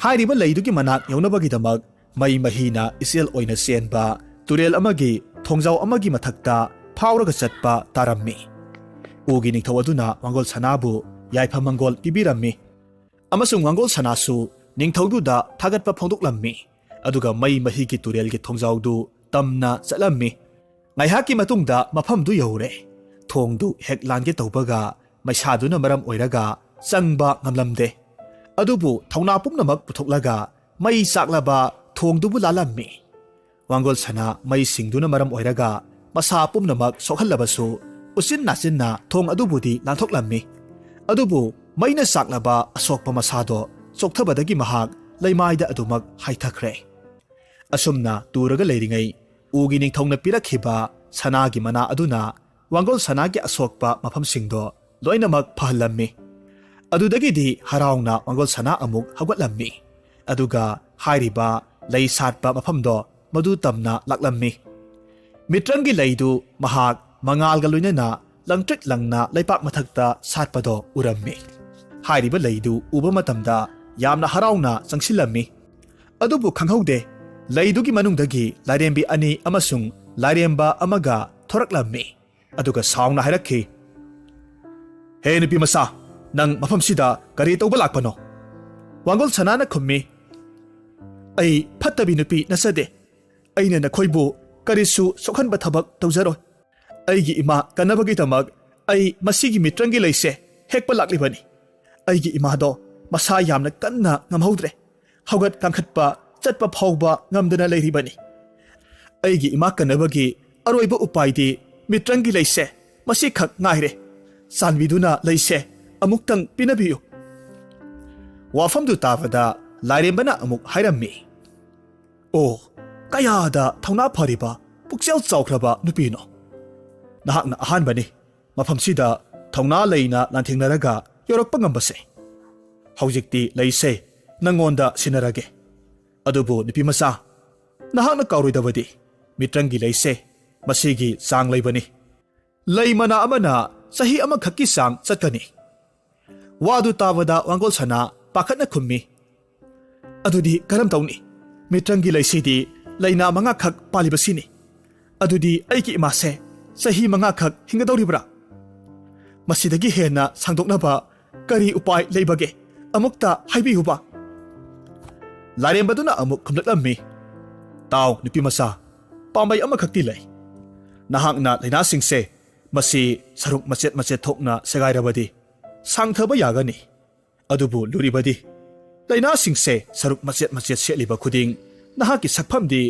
ꯍꯥꯏꯔꯤꯕ ꯂꯩꯗꯨꯒꯤ ꯃꯅꯥꯛ ꯌꯧꯅꯕꯒꯤꯗꯃꯛ ꯃꯩ ꯃꯍꯤꯅ ꯏꯆꯦꯜ ꯑꯣꯏꯅ ꯆꯦꯟꯕ ꯇꯨꯔꯦꯜ ꯑꯃꯒꯤ ꯊꯣꯡꯖꯥꯎ ꯑꯃꯒꯤ ꯃꯊꯛꯇ ꯐꯥꯎꯔꯒ ꯆꯠꯄ ꯇꯥꯔꯝꯃꯤ꯫ ꯎꯒꯤ ꯅꯤꯡꯊꯧ ꯑꯗꯨꯅ ꯋꯥꯡꯒꯣꯜ ꯁꯅꯥꯕꯨ ꯌꯥꯏꯐ ꯃꯪꯒꯣꯜ ꯄꯤꯕꯤꯔꯝꯃꯤ, ꯑꯃꯁꯨꯡ ꯋꯥꯡꯒꯣꯜ ꯁꯅꯥꯁꯨ ꯅꯤꯡꯊꯧꯗꯨꯗ ꯊꯥꯒꯠꯄ ꯐꯣꯡꯗꯣꯛꯂꯝꯃꯤ꯫ ꯑꯗꯨꯒ ꯃꯩ ꯃꯍꯤꯒꯤ ꯇꯨꯔꯦꯜꯒꯤ ꯊꯣꯡꯖꯥꯎꯗꯨ ꯇꯝꯅ ꯆꯠꯂꯝꯃꯤ꯫ ꯉꯥꯏꯍꯥꯛꯀꯤ ꯃꯇꯨꯡꯗ ꯃꯐꯝꯗꯨ ꯌꯧꯔꯦ꯫ ꯊꯣꯡꯗꯨ ꯍꯦꯛ ꯂꯥꯟꯒꯦ ꯇꯧꯕꯒ ꯃꯩꯁꯥꯗꯨꯅ ꯃꯔꯝ ꯑꯣꯏꯔꯒ ꯆꯪꯕ ꯉꯝꯂꯝꯗꯦ꯫ ꯑꯗꯨꯕꯨ ꯊꯧꯅꯥ ꯄꯨꯝꯅꯃꯛ ꯄꯨꯊꯣꯛꯂꯒ ꯃꯩ ꯆꯥꯛꯂꯕ ꯊꯣꯡꯗꯨꯕꯨ ꯂꯥꯜꯂꯝꯃꯤ꯫ ꯋꯥꯡꯒꯣꯜ ꯁꯅꯥ ꯃꯩꯁꯤꯡꯗꯨꯅ ꯃꯔꯝ ꯑꯣꯏꯔꯒ ꯃꯁꯥ ꯄꯨꯝꯅꯃꯛ ꯁꯣꯛꯍꯜꯂꯕꯁꯨ, ꯎꯆꯤꯟ ꯅꯥꯆꯤꯟꯅ ꯊꯣꯡ ꯑꯗꯨꯕꯨꯗꯤ ꯂꯥꯟꯊꯣꯛꯂꯝꯃꯤ꯫ ꯑꯗꯨꯕꯨ ꯃꯩꯅ ꯆꯥꯛꯂꯕ ꯑꯁꯣꯛꯄ ꯃꯁꯥꯗꯣ ꯆꯣꯛꯊꯕꯗꯒꯤ ꯃꯍꯥꯛ ꯂꯩꯃꯥꯏꯗ ꯑꯗꯨꯃꯛ ꯍꯥꯏꯊꯈ꯭ꯔꯦ꯫ ꯑꯁꯨꯝꯅ ꯇꯨꯔꯒ ꯂꯩꯔꯤꯉꯩ, ꯎꯒꯤ ꯅꯤꯡꯊꯧꯅ ꯄꯤꯔꯛꯈꯤꯕ ꯁꯅꯥꯒꯤ ꯃꯅꯥ ꯑꯗꯨꯅ ꯋꯥꯡꯒꯣꯜ ꯁꯅꯥꯒꯤ ꯑꯁꯣꯛꯄ ꯃꯐꯝꯁꯤꯡꯗꯣ ꯂꯣꯏꯅꯃꯛ ꯐꯍꯜꯂꯝꯃꯤ꯫ ꯑꯗꯨꯗꯒꯤꯗꯤ ꯍꯔꯥꯎꯅ ꯋꯥꯡꯒꯣꯜ ꯁꯅꯥ ꯑꯃꯨꯛ ꯍꯧꯒꯠꯂꯝꯃꯤ꯫ ꯑꯗꯨꯒ ꯍꯥꯏꯔꯤꯕ ꯂꯩ ꯁꯥꯠꯄ ꯃꯐꯝꯗꯣ ꯃꯗꯨ ꯇꯝꯅ ꯂꯥꯛꯂꯝꯃꯤ꯫ ꯃꯤꯇ꯭ꯔꯪꯒꯤ ꯂꯩꯗꯨ ꯃꯍꯥꯛ ꯃꯉꯥꯜꯒ ꯂꯣꯏꯅꯅ ꯂꯪꯇ꯭ꯔꯤꯛ ꯂꯪꯅ ꯂꯩꯄꯥꯛ ꯃꯊꯛꯇ ꯁꯥꯠꯄꯗꯣ ꯎꯔꯝꯃꯤ꯫ ꯍꯥꯏꯔꯤꯕ ꯂꯩꯗꯨ ꯎꯕ ꯃꯇꯝꯗ ꯌꯥꯝꯅ ꯍꯔꯥꯎꯅ ꯆꯪꯁꯤꯜꯂꯝꯃꯤ꯫ ꯑꯗꯨꯕꯨ ꯈꯪꯍꯧꯗꯦ, ꯂꯩꯗꯨꯒꯤ ꯃꯅꯨꯡꯗꯒꯤ ꯂꯥꯏꯔꯦꯝꯕꯤ ꯑꯅꯤ ꯑꯃꯁꯨꯡ ꯂꯥꯏꯔꯦꯝꯕ ꯑꯃꯒ ꯊꯣꯔꯛꯂꯝꯃꯤ꯫ ꯑꯗꯨꯒ ꯁꯥꯎꯅ ꯍꯥꯏꯔꯛꯈꯤ, "ꯍꯦ ꯅꯨꯄꯤ ꯃꯆꯥ, ꯅꯪ ꯃꯐꯝꯁꯤꯗ ꯀꯔꯤ ꯇꯧꯕ ꯂꯥꯛꯄꯅꯣ?" ꯋꯥꯡꯒꯣꯜ ꯁꯅꯥꯅ ꯈꯨꯝꯃꯤ, "ꯑꯩ ꯐꯠꯇꯕꯤ ꯅꯨꯄꯤ ꯅꯠꯆꯗꯦ꯫ ꯑꯩꯅ ꯅꯈꯣꯏꯕꯨ ꯀꯔꯤꯁꯨ ꯁꯣꯛꯍꯟꯕ ꯊꯕꯛ ꯇꯧꯖꯔꯣꯏ꯫ ꯑꯩꯒꯤ ꯏꯃꯥ ꯀꯟꯅꯕꯒꯤꯗꯃꯛ ꯑꯩ ꯃꯁꯤꯒꯤ ꯃꯤꯇ꯭ꯔꯪꯒꯤ ꯂꯩꯁꯦ ꯍꯦꯛꯄ ꯂꯥꯛꯂꯤꯕꯅꯤ꯫ ꯑꯩꯒꯤ ꯏꯃꯥꯗꯣ ꯃꯁꯥ ꯌꯥꯝꯅ ꯀꯟꯅ ꯉꯝꯍꯧꯗ꯭ꯔꯦ꯫ ꯍꯧꯒꯠ ꯀꯥꯡꯈꯠꯄ, ꯆꯠꯄ ꯐꯥꯎꯕ ꯉꯝꯗꯅ ꯂꯩꯔꯤꯕꯅꯤ꯫ ꯑꯩꯒꯤ ꯏꯃꯥ ꯀꯟꯅꯕꯒꯤ ꯑꯔꯣꯏꯕ ꯎꯄꯥꯏꯗꯤ ꯃꯤꯇ꯭ꯔꯪꯒꯤ ꯂꯩꯁꯦ ꯃꯁꯤꯈꯛ ꯉꯥꯏꯔꯦ꯫ ꯆꯥꯟꯕꯤꯗꯨꯅ ꯂꯩꯁꯦ ꯑꯃꯨꯛꯇꯪ ꯄꯤꯅꯕꯤꯌꯨ꯫" ꯋꯥꯐꯝꯗꯨ ꯇꯥꯕꯗ ꯂꯥꯏꯔꯦꯝꯕꯅ ꯑꯃꯨꯛ ꯍꯥꯏꯔꯝꯃꯤ, "ꯑꯣ, ꯀꯌꯥꯗ ꯊꯧꯅꯥ ꯐꯔꯤꯕ, ꯄꯨꯛꯆꯦꯜ ꯆꯥꯎꯈ꯭ꯔꯕ ꯅꯨꯄꯤꯅꯣ! ꯅꯍꯥꯛꯅ ꯑꯍꯥꯟꯕꯅꯤ ꯃꯐꯝꯁꯤꯗ ꯊꯧꯅꯥ ꯂꯩꯅ ꯂꯥꯟꯊꯦꯡꯅꯔꯒ ꯌꯧꯔꯛꯄ ꯉꯝꯕꯁꯦ꯫ ꯍꯧꯖꯤꯛꯇꯤ ꯂꯩꯁꯦ ꯅꯪꯉꯣꯟꯗ ꯁꯤꯟꯅꯔꯒꯦ꯫ ꯑꯗꯨꯕꯨ ꯅꯨꯄꯤ ꯃꯆꯥ, ꯅꯍꯥꯛꯅ ꯀꯥꯎꯔꯣꯏꯗꯕꯗꯤ ꯃꯤꯇ꯭ꯔꯪꯒꯤ ꯂꯩꯁꯦ ꯃꯁꯤꯒꯤ ꯆꯥꯡ ꯂꯩꯕꯅꯤ꯫ ꯂꯩ ꯃꯅꯥ ꯑꯃꯅ ꯆꯍꯤ ꯑꯃꯈꯛꯀꯤ ꯆꯥꯡ ꯆꯠꯀꯅꯤ꯫" ꯋꯥꯗꯨ ꯇꯥꯕꯗ ꯋꯥꯡꯒꯣꯜ ꯁꯅꯥ ꯄꯥꯈꯠꯅ ꯈꯨꯝꯃꯤ, "ꯑꯗꯨꯗꯤ ꯀꯔꯝ ꯇꯧꯅꯤ? ꯃꯤꯇ꯭ꯔꯪꯒꯤ ꯂꯩꯁꯤꯗꯤ ꯂꯩꯅꯥ ꯃꯉꯥꯈꯛ ꯄꯥꯜꯂꯤꯕꯁꯤꯅꯤ꯫ ꯑꯗꯨꯗꯤ ꯑꯩꯒꯤ ꯏꯃꯥꯁꯦ ꯆꯍꯤ ꯃꯉꯥꯈꯛ ꯍꯤꯡꯒꯗꯧꯔꯤꯕ꯭ꯔꯥ? ꯃꯁꯤꯗꯒꯤ ꯍꯦꯟꯅ ꯁꯥꯡꯗꯣꯛꯅꯕ ꯀꯔꯤ ꯎꯄꯥꯏ ꯂꯩꯕꯒꯦ? ꯑꯃꯨꯛꯇ ꯍꯥꯏꯕꯤꯌꯨꯕ꯫" ꯂꯥꯏꯔꯦꯝꯕꯗꯨꯅ ꯑꯃꯨꯛ ꯈꯨꯝꯂꯛꯂꯝꯃꯤ, "ꯇꯥꯎ, ꯅꯨꯄꯤꯃꯆꯥ, ꯄꯥꯝꯕꯩ ꯑꯃꯈꯛꯇꯤ ꯂꯩ꯫ ꯅꯍꯥꯛꯅ ꯂꯥꯏꯅꯥꯁꯤꯡꯁꯦ ꯃꯁꯤ ꯁꯔꯨꯛ ꯃꯆꯦꯠ ꯃꯆꯦꯠ ꯊꯣꯛꯅ ꯁꯦꯒꯥꯏꯔꯕꯗꯤ ꯁꯥꯡꯊꯕ ꯌꯥꯒꯅꯤ꯫ ꯑꯗꯨꯕꯨ ꯂꯨꯔꯤꯕꯗꯤ, ꯂꯥꯏꯅꯥꯁꯤꯡꯁꯦ ꯁꯔꯨꯛ ꯃꯆꯦꯠ ꯃꯆꯦꯠ ꯁꯦꯠꯂꯤꯕ ꯈꯨꯗꯤꯡ ꯅꯍꯥꯛꯀꯤ ꯁꯛꯐꯝꯗꯤ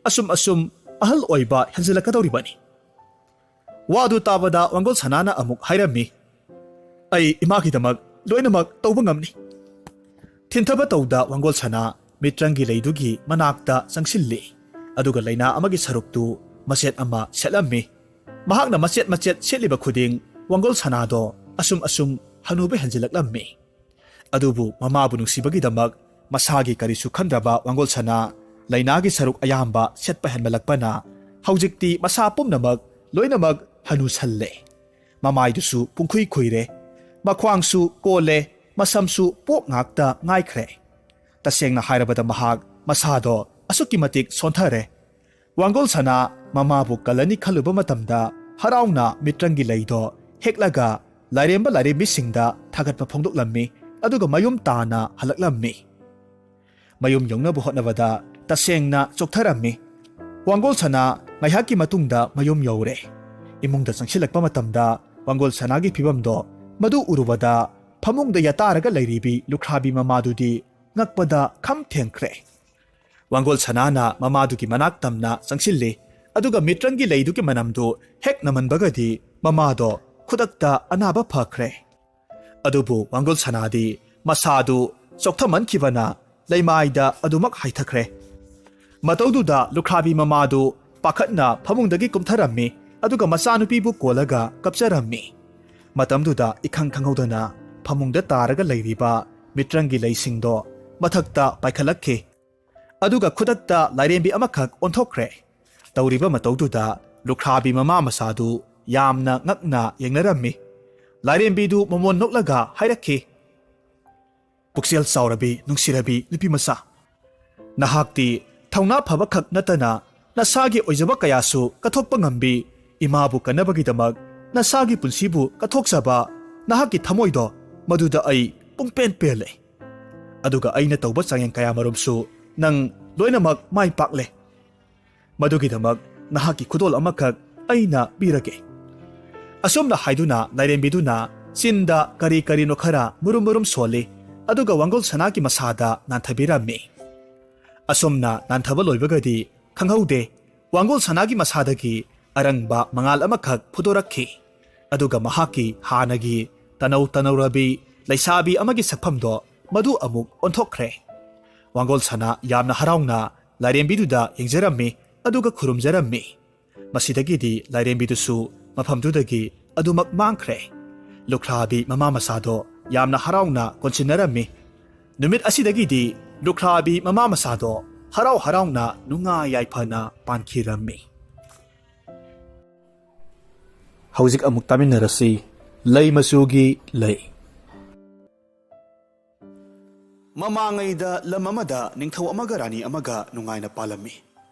ꯑꯁꯨꯝ ꯑꯁꯨꯝ ꯑꯍꯜ ꯑꯣꯏꯕ ꯍꯦꯟꯖꯤꯜꯂꯛꯀꯗꯧꯔꯤꯕꯅꯤ꯫" ꯋꯥꯗꯨ ꯇꯥꯕꯗ ꯋꯥꯡꯒꯣꯜ ꯁꯅꯥꯅ ꯑꯃꯨꯛ ꯍꯥꯏꯔꯝꯃꯤ, "ꯑꯩ ꯏꯃꯥꯒꯤꯗꯃꯛ ꯂꯣꯏꯅꯃꯛ ꯇꯧꯕ ꯉꯝꯅꯤ꯫" ꯊꯤꯟꯊꯕ ꯇꯧꯗ ꯋꯥꯡꯒꯣꯜ ꯁꯅꯥ ꯃꯤꯇ꯭ꯔꯪꯒꯤ ꯂꯩꯗꯨꯒꯤ ꯃꯅꯥꯛꯇ ꯆꯪꯁꯤꯜꯂꯤ, ꯑꯗꯨꯒ ꯂꯥꯏꯅꯥ ꯑꯃꯒꯤ ꯁꯔꯨꯛꯇꯨ ꯃꯆꯦꯠ ꯑꯃ ꯁꯦꯠꯂꯝꯃꯤ꯫ ꯃꯍꯥꯛꯅ ꯃꯆꯦꯠ ꯃꯆꯦꯠ ꯁꯦꯠꯂꯤꯕ ꯈꯨꯗꯤꯡ ꯋꯥꯡꯒꯣꯜ ꯁꯅꯥꯗꯣ ꯑꯁꯨꯝ ꯑꯁꯨꯝ ꯍꯅꯨꯕ ꯍꯦꯟꯖꯤꯜꯂꯛꯂꯝꯃꯤ꯫ ꯑꯗꯨꯕꯨ ꯃꯃꯥꯕꯨ ꯅꯨꯡꯁꯤꯕꯒꯤꯗꯃꯛ ꯃꯁꯥꯒꯤ ꯀꯔꯤꯁꯨ ꯈꯟꯗ꯭ꯔꯕ ꯋꯥꯡꯒꯣꯜ ꯁꯅꯥ ꯂꯥꯏꯅꯥꯒꯤ ꯁꯔꯨꯛ ꯑꯌꯥꯝꯕ ꯁꯦꯠꯄ ꯍꯦꯟꯃꯜꯂꯛꯄꯅ ꯍꯧꯖꯤꯛꯇꯤ ꯃꯁꯥ ꯄꯨꯝꯅꯃꯛ ꯂꯣꯏꯅꯃꯛ ꯍꯅꯨꯁꯜꯂꯦ꯫ ꯃꯃꯥꯏꯗꯨꯁꯨ ꯄꯨꯡꯈꯨꯏ ꯈꯨꯏꯔꯦ, ꯃꯈ꯭ꯋꯥꯡꯁꯨ ꯀꯣꯜꯂꯦ, ꯃꯁꯝꯁꯨ ꯄꯣꯛ ꯉꯥꯛꯇ ꯉꯥꯏꯈ꯭ꯔꯦ꯫ ꯇꯁꯦꯡꯅ ꯍꯥꯏꯔꯕꯗ ꯃꯍꯥꯛ ꯃꯁꯥꯗꯣ ꯑꯁꯨꯛꯀꯤ ꯃꯇꯤꯛ ꯁꯣꯟꯊꯔꯦ꯫ ꯋꯥꯡꯒꯣꯜ ꯁꯅꯥ ꯃꯃꯥꯕꯨ ꯀꯜꯂꯅꯤ ꯈꯜꯂꯨꯕ ꯃꯇꯝꯗ ꯍꯔꯥꯎꯅ ꯃꯤꯇ꯭ꯔꯪꯒꯤ ꯂꯩꯗꯣ ꯍꯦꯛꯂꯒ ꯂꯥꯏꯔꯦꯝꯕ ꯂꯥꯏꯔꯦꯝꯕꯤꯁꯤꯡꯗ ꯊꯥꯒꯠꯄ ꯐꯣꯡꯗꯣꯛꯂꯝꯃꯤ, ꯑꯗꯨꯒ ꯃꯌꯨꯝ ꯇꯥꯅ ꯍꯜꯂꯛꯂꯝꯃꯤ꯫ ꯃꯌꯨꯝ ꯌꯧꯅꯕ ꯍꯣꯠꯅꯕꯗ ꯇꯁꯦꯡꯅ ꯆꯣꯛꯊꯔꯝꯃꯤ꯫ ꯋꯥꯡꯒꯣꯜ ꯁꯅꯥ ꯉꯥꯏꯍꯥꯛꯀꯤ ꯃꯇꯨꯡꯗ ꯃꯌꯨꯝ ꯌꯧꯔꯦ꯫ ꯏꯃꯨꯡꯗ ꯆꯪꯁꯤꯜꯂꯛꯄ ꯃꯇꯝꯗ ꯋꯥꯡꯒꯣꯜ ꯁꯅꯥꯒꯤ ꯐꯤꯕꯝꯗꯣ ꯃꯗꯨ ꯎꯔꯨꯕꯗ ꯐꯃꯨꯡꯗ ꯌꯥꯇꯥꯔꯒ ꯂꯩꯔꯤꯕꯤ ꯂꯨꯈ꯭ꯔꯥꯕꯤ ꯃꯃꯥꯗꯨꯗꯤ ꯉꯛꯄꯗ ꯈꯝ ꯊꯦꯡꯈ꯭ꯔꯦ꯫ ꯋꯥꯡꯒꯣꯜ ꯁꯅꯥꯅ ꯃꯃꯥꯗꯨꯒꯤ ꯃꯅꯥꯛ ꯇꯝꯅ ꯆꯪꯁꯤꯜꯂꯤ, ꯑꯗꯨꯒ ꯃꯤꯇ꯭ꯔꯪꯒꯤ ꯂꯩꯗꯨꯒꯤ ꯃꯅꯝꯗꯨ ꯍꯦꯛ ꯅꯝꯍꯟꯕꯒꯗꯤ ꯃꯃꯥꯗꯣ ꯈꯨꯗꯛꯇ ꯑꯅꯥꯕ ꯐꯈ꯭ꯔꯦ꯫ ꯑꯗꯨꯕꯨ ꯋꯥꯡꯒꯣꯜ ꯁꯅꯥꯗꯤ ꯃꯁꯥꯗꯨ ꯆꯣꯛꯊꯃꯟꯈꯤꯕꯅ ꯂꯩꯃꯥꯏꯗ ꯑꯗꯨꯃꯛ ꯍꯥꯏꯊꯈ꯭ꯔꯦ꯫ ꯃꯇꯧꯗꯨꯗ ꯂꯨꯈ꯭ꯔꯥꯕꯤ ꯃꯃꯥꯗꯨ ꯄꯥꯈꯠꯅ ꯐꯃꯨꯡꯗꯒꯤ ꯀꯨꯝꯊꯔꯝꯃꯤ, ꯑꯗꯨꯒ ꯃꯆꯥꯅꯨꯄꯤꯕꯨ ꯀꯣꯜꯂꯒ ꯀꯞꯆꯔꯝꯃꯤ꯫ ꯃꯇꯝꯗꯨꯗ ꯏꯈꯪ ꯈꯪꯍꯧꯗꯅ ꯐꯃꯨꯡꯗ ꯇꯥꯔꯒ ꯂꯩꯔꯤꯕ ꯃꯤꯇ꯭ꯔꯪꯒꯤ ꯂꯩꯁꯤꯡꯗꯣ ꯃꯊꯛꯇ ꯄꯥꯏꯈꯠꯂꯛꯈꯤ꯫ ꯑꯗꯨꯒ ꯈꯨꯗꯛꯇ ꯂꯥꯏꯔꯦꯝꯕꯤ ꯑꯃꯈꯛ ꯑꯣꯟꯊꯣꯛꯈ꯭ꯔꯦ꯫ ꯇꯧꯔꯤꯕ ꯃꯇꯧꯗꯨꯗ ꯂꯨꯈ꯭ꯔꯥꯕꯤ ꯃꯃꯥ ꯃꯆꯥꯗꯨ ꯌꯥꯝꯅ ꯉꯛꯅ ꯌꯦꯡꯅꯔꯝꯃꯤ꯫ ꯂꯥꯏꯔꯦꯝꯕꯤꯗꯨ ꯃꯃꯣꯟ ꯅꯣꯛꯂꯒ ꯍꯥꯏꯔꯛꯈꯤ, "ꯄꯨꯛꯆꯦꯜ ꯆꯥꯎꯔꯕꯤ, ꯅꯨꯡꯁꯤꯔꯕꯤ ꯅꯨꯄꯤ ꯃꯆꯥ, ꯅꯍꯥꯛꯇꯤ ꯊꯧꯅꯥ ꯐꯕꯈꯛ ꯅꯠꯇꯅ ꯅꯁꯥꯒꯤ ꯑꯣꯏꯖꯕ ꯀꯌꯥꯁꯨ ꯀꯠꯊꯣꯛꯄ ꯉꯝꯕꯤ꯫ ꯏꯃꯥꯕꯨ ꯀꯟꯅꯕꯒꯤꯗꯃꯛ ꯅꯁꯥꯒꯤ ꯄꯨꯟꯁꯤꯕꯨ ꯀꯠꯊꯣꯛꯆꯕ ꯅꯍꯥꯛꯀꯤ ꯊꯃꯣꯏꯗꯣ, ꯃꯗꯨꯗ ꯑꯩ ꯄꯨꯡꯄꯦꯟ ꯄꯦꯜꯂꯦ꯫" ꯑꯗꯨꯒ ꯑꯩꯅ ꯇꯧꯕ ꯆꯥꯡꯌꯦꯡ ꯀꯌꯥꯃꯔꯨꯝꯁꯨ ꯅꯪ ꯂꯣꯏꯅꯃꯛ ꯃꯥꯏ ꯄꯥꯛꯂꯦ꯫ ꯃꯗꯨꯒꯤꯗꯃꯛ ꯅꯍꯥꯛꯀꯤ ꯈꯨꯗꯣꯜ ꯑꯃꯈꯛ ꯑꯩꯅ ꯄꯤꯔꯒꯦ꯫" ꯑꯁꯨꯝꯅ ꯍꯥꯏꯗꯨꯅ ꯂꯥꯏꯔꯦꯝꯕꯤꯗꯨꯅ ꯆꯤꯟꯗ ꯀꯔꯤ ꯀꯔꯤꯅꯣ ꯈꯔ ꯃꯨꯔꯨꯝ ꯃꯨꯔꯨꯝ ꯁꯣꯜꯂꯤ, ꯑꯗꯨꯒ ꯋꯥꯡꯒꯣꯜ ꯁꯅꯥꯒꯤ ꯃꯁꯥꯗ ꯅꯥꯟꯊꯕꯤꯔꯝꯃꯤ꯫ ꯑꯁꯨꯝꯅ ꯅꯥꯟꯊꯕ ꯂꯣꯏꯕꯒꯗꯤ ꯈꯪꯍꯧꯗꯦ, ꯋꯥꯡꯒꯣꯜ ꯁꯅꯥꯒꯤ ꯃꯁꯥꯗꯒꯤ ꯑꯔꯪꯕ ꯃꯉꯥꯜ ꯑꯃꯈꯛ ꯐꯨꯗꯣꯔꯛꯈꯤ꯫ ꯑꯗꯨꯒ ꯃꯍꯥꯛꯀꯤ ꯍꯥꯟꯅꯒꯤ ꯇꯅꯧ ꯇꯅꯧꯔꯕꯤ ꯂꯩꯁꯥꯕꯤ ꯑꯃꯒꯤ ꯁꯛꯐꯝꯗꯣ ꯃꯗꯨ ꯑꯃꯨꯛ ꯑꯣꯟꯊꯣꯛꯈ꯭ꯔꯦ꯫ ꯋꯥꯡꯒꯣꯜ ꯁꯅꯥ ꯌꯥꯝꯅ ꯍꯔꯥꯎꯅ ꯂꯥꯏꯔꯦꯝꯕꯤꯗꯨꯗ ꯌꯦꯡꯖꯔꯝꯃꯤ, ꯑꯗꯨꯒ ꯈꯨꯔꯨꯝꯖꯔꯝꯃꯤ꯫ ꯃꯁꯤꯗꯒꯤꯗꯤ ꯂꯥꯏꯔꯦꯝꯕꯤꯗꯨꯁꯨ ꯃꯐꯝꯗꯨꯗꯒꯤ ꯑꯗꯨꯃꯛ ꯃꯥꯡꯈ꯭ꯔꯦ꯫ ꯂꯨꯈ꯭ꯔꯥꯕꯤ ꯃꯃꯥ ꯃꯆꯥꯗꯣ ꯌꯥꯝꯅ ꯍꯔꯥꯎꯅ ꯀꯣꯟꯁꯤꯟꯅꯔꯝꯃꯤ꯫ ꯅꯨꯃꯤꯠ ꯑꯁꯤꯗꯒꯤꯗꯤ ꯂꯨꯈ꯭ꯔꯥꯕꯤ ꯃꯃꯥ ꯃꯆꯥꯗꯣ ꯍꯔꯥꯎ ꯍꯔꯥꯎꯅ ꯅꯨꯡꯉꯥꯏ ꯌꯥꯏꯐꯅ ꯄꯥꯟꯈꯤꯔꯝꯃꯤ꯫ ꯍꯧꯖꯤꯛ ꯑꯃꯨꯛ ꯇꯥꯃꯤꯟꯅꯔꯁꯤ, ꯂꯩ ꯃꯆꯨꯒꯤ ꯂꯩ꯫ ꯃꯃꯥꯡꯉꯩꯗ ꯂꯝ ꯑꯃꯗ ꯅꯤꯡꯊꯧ ꯑꯃꯒ ꯔꯥꯅꯤ ꯑꯃꯒ ꯅꯨꯡꯉꯥꯏꯅ ꯄꯥꯜꯂꯝꯃꯤ꯫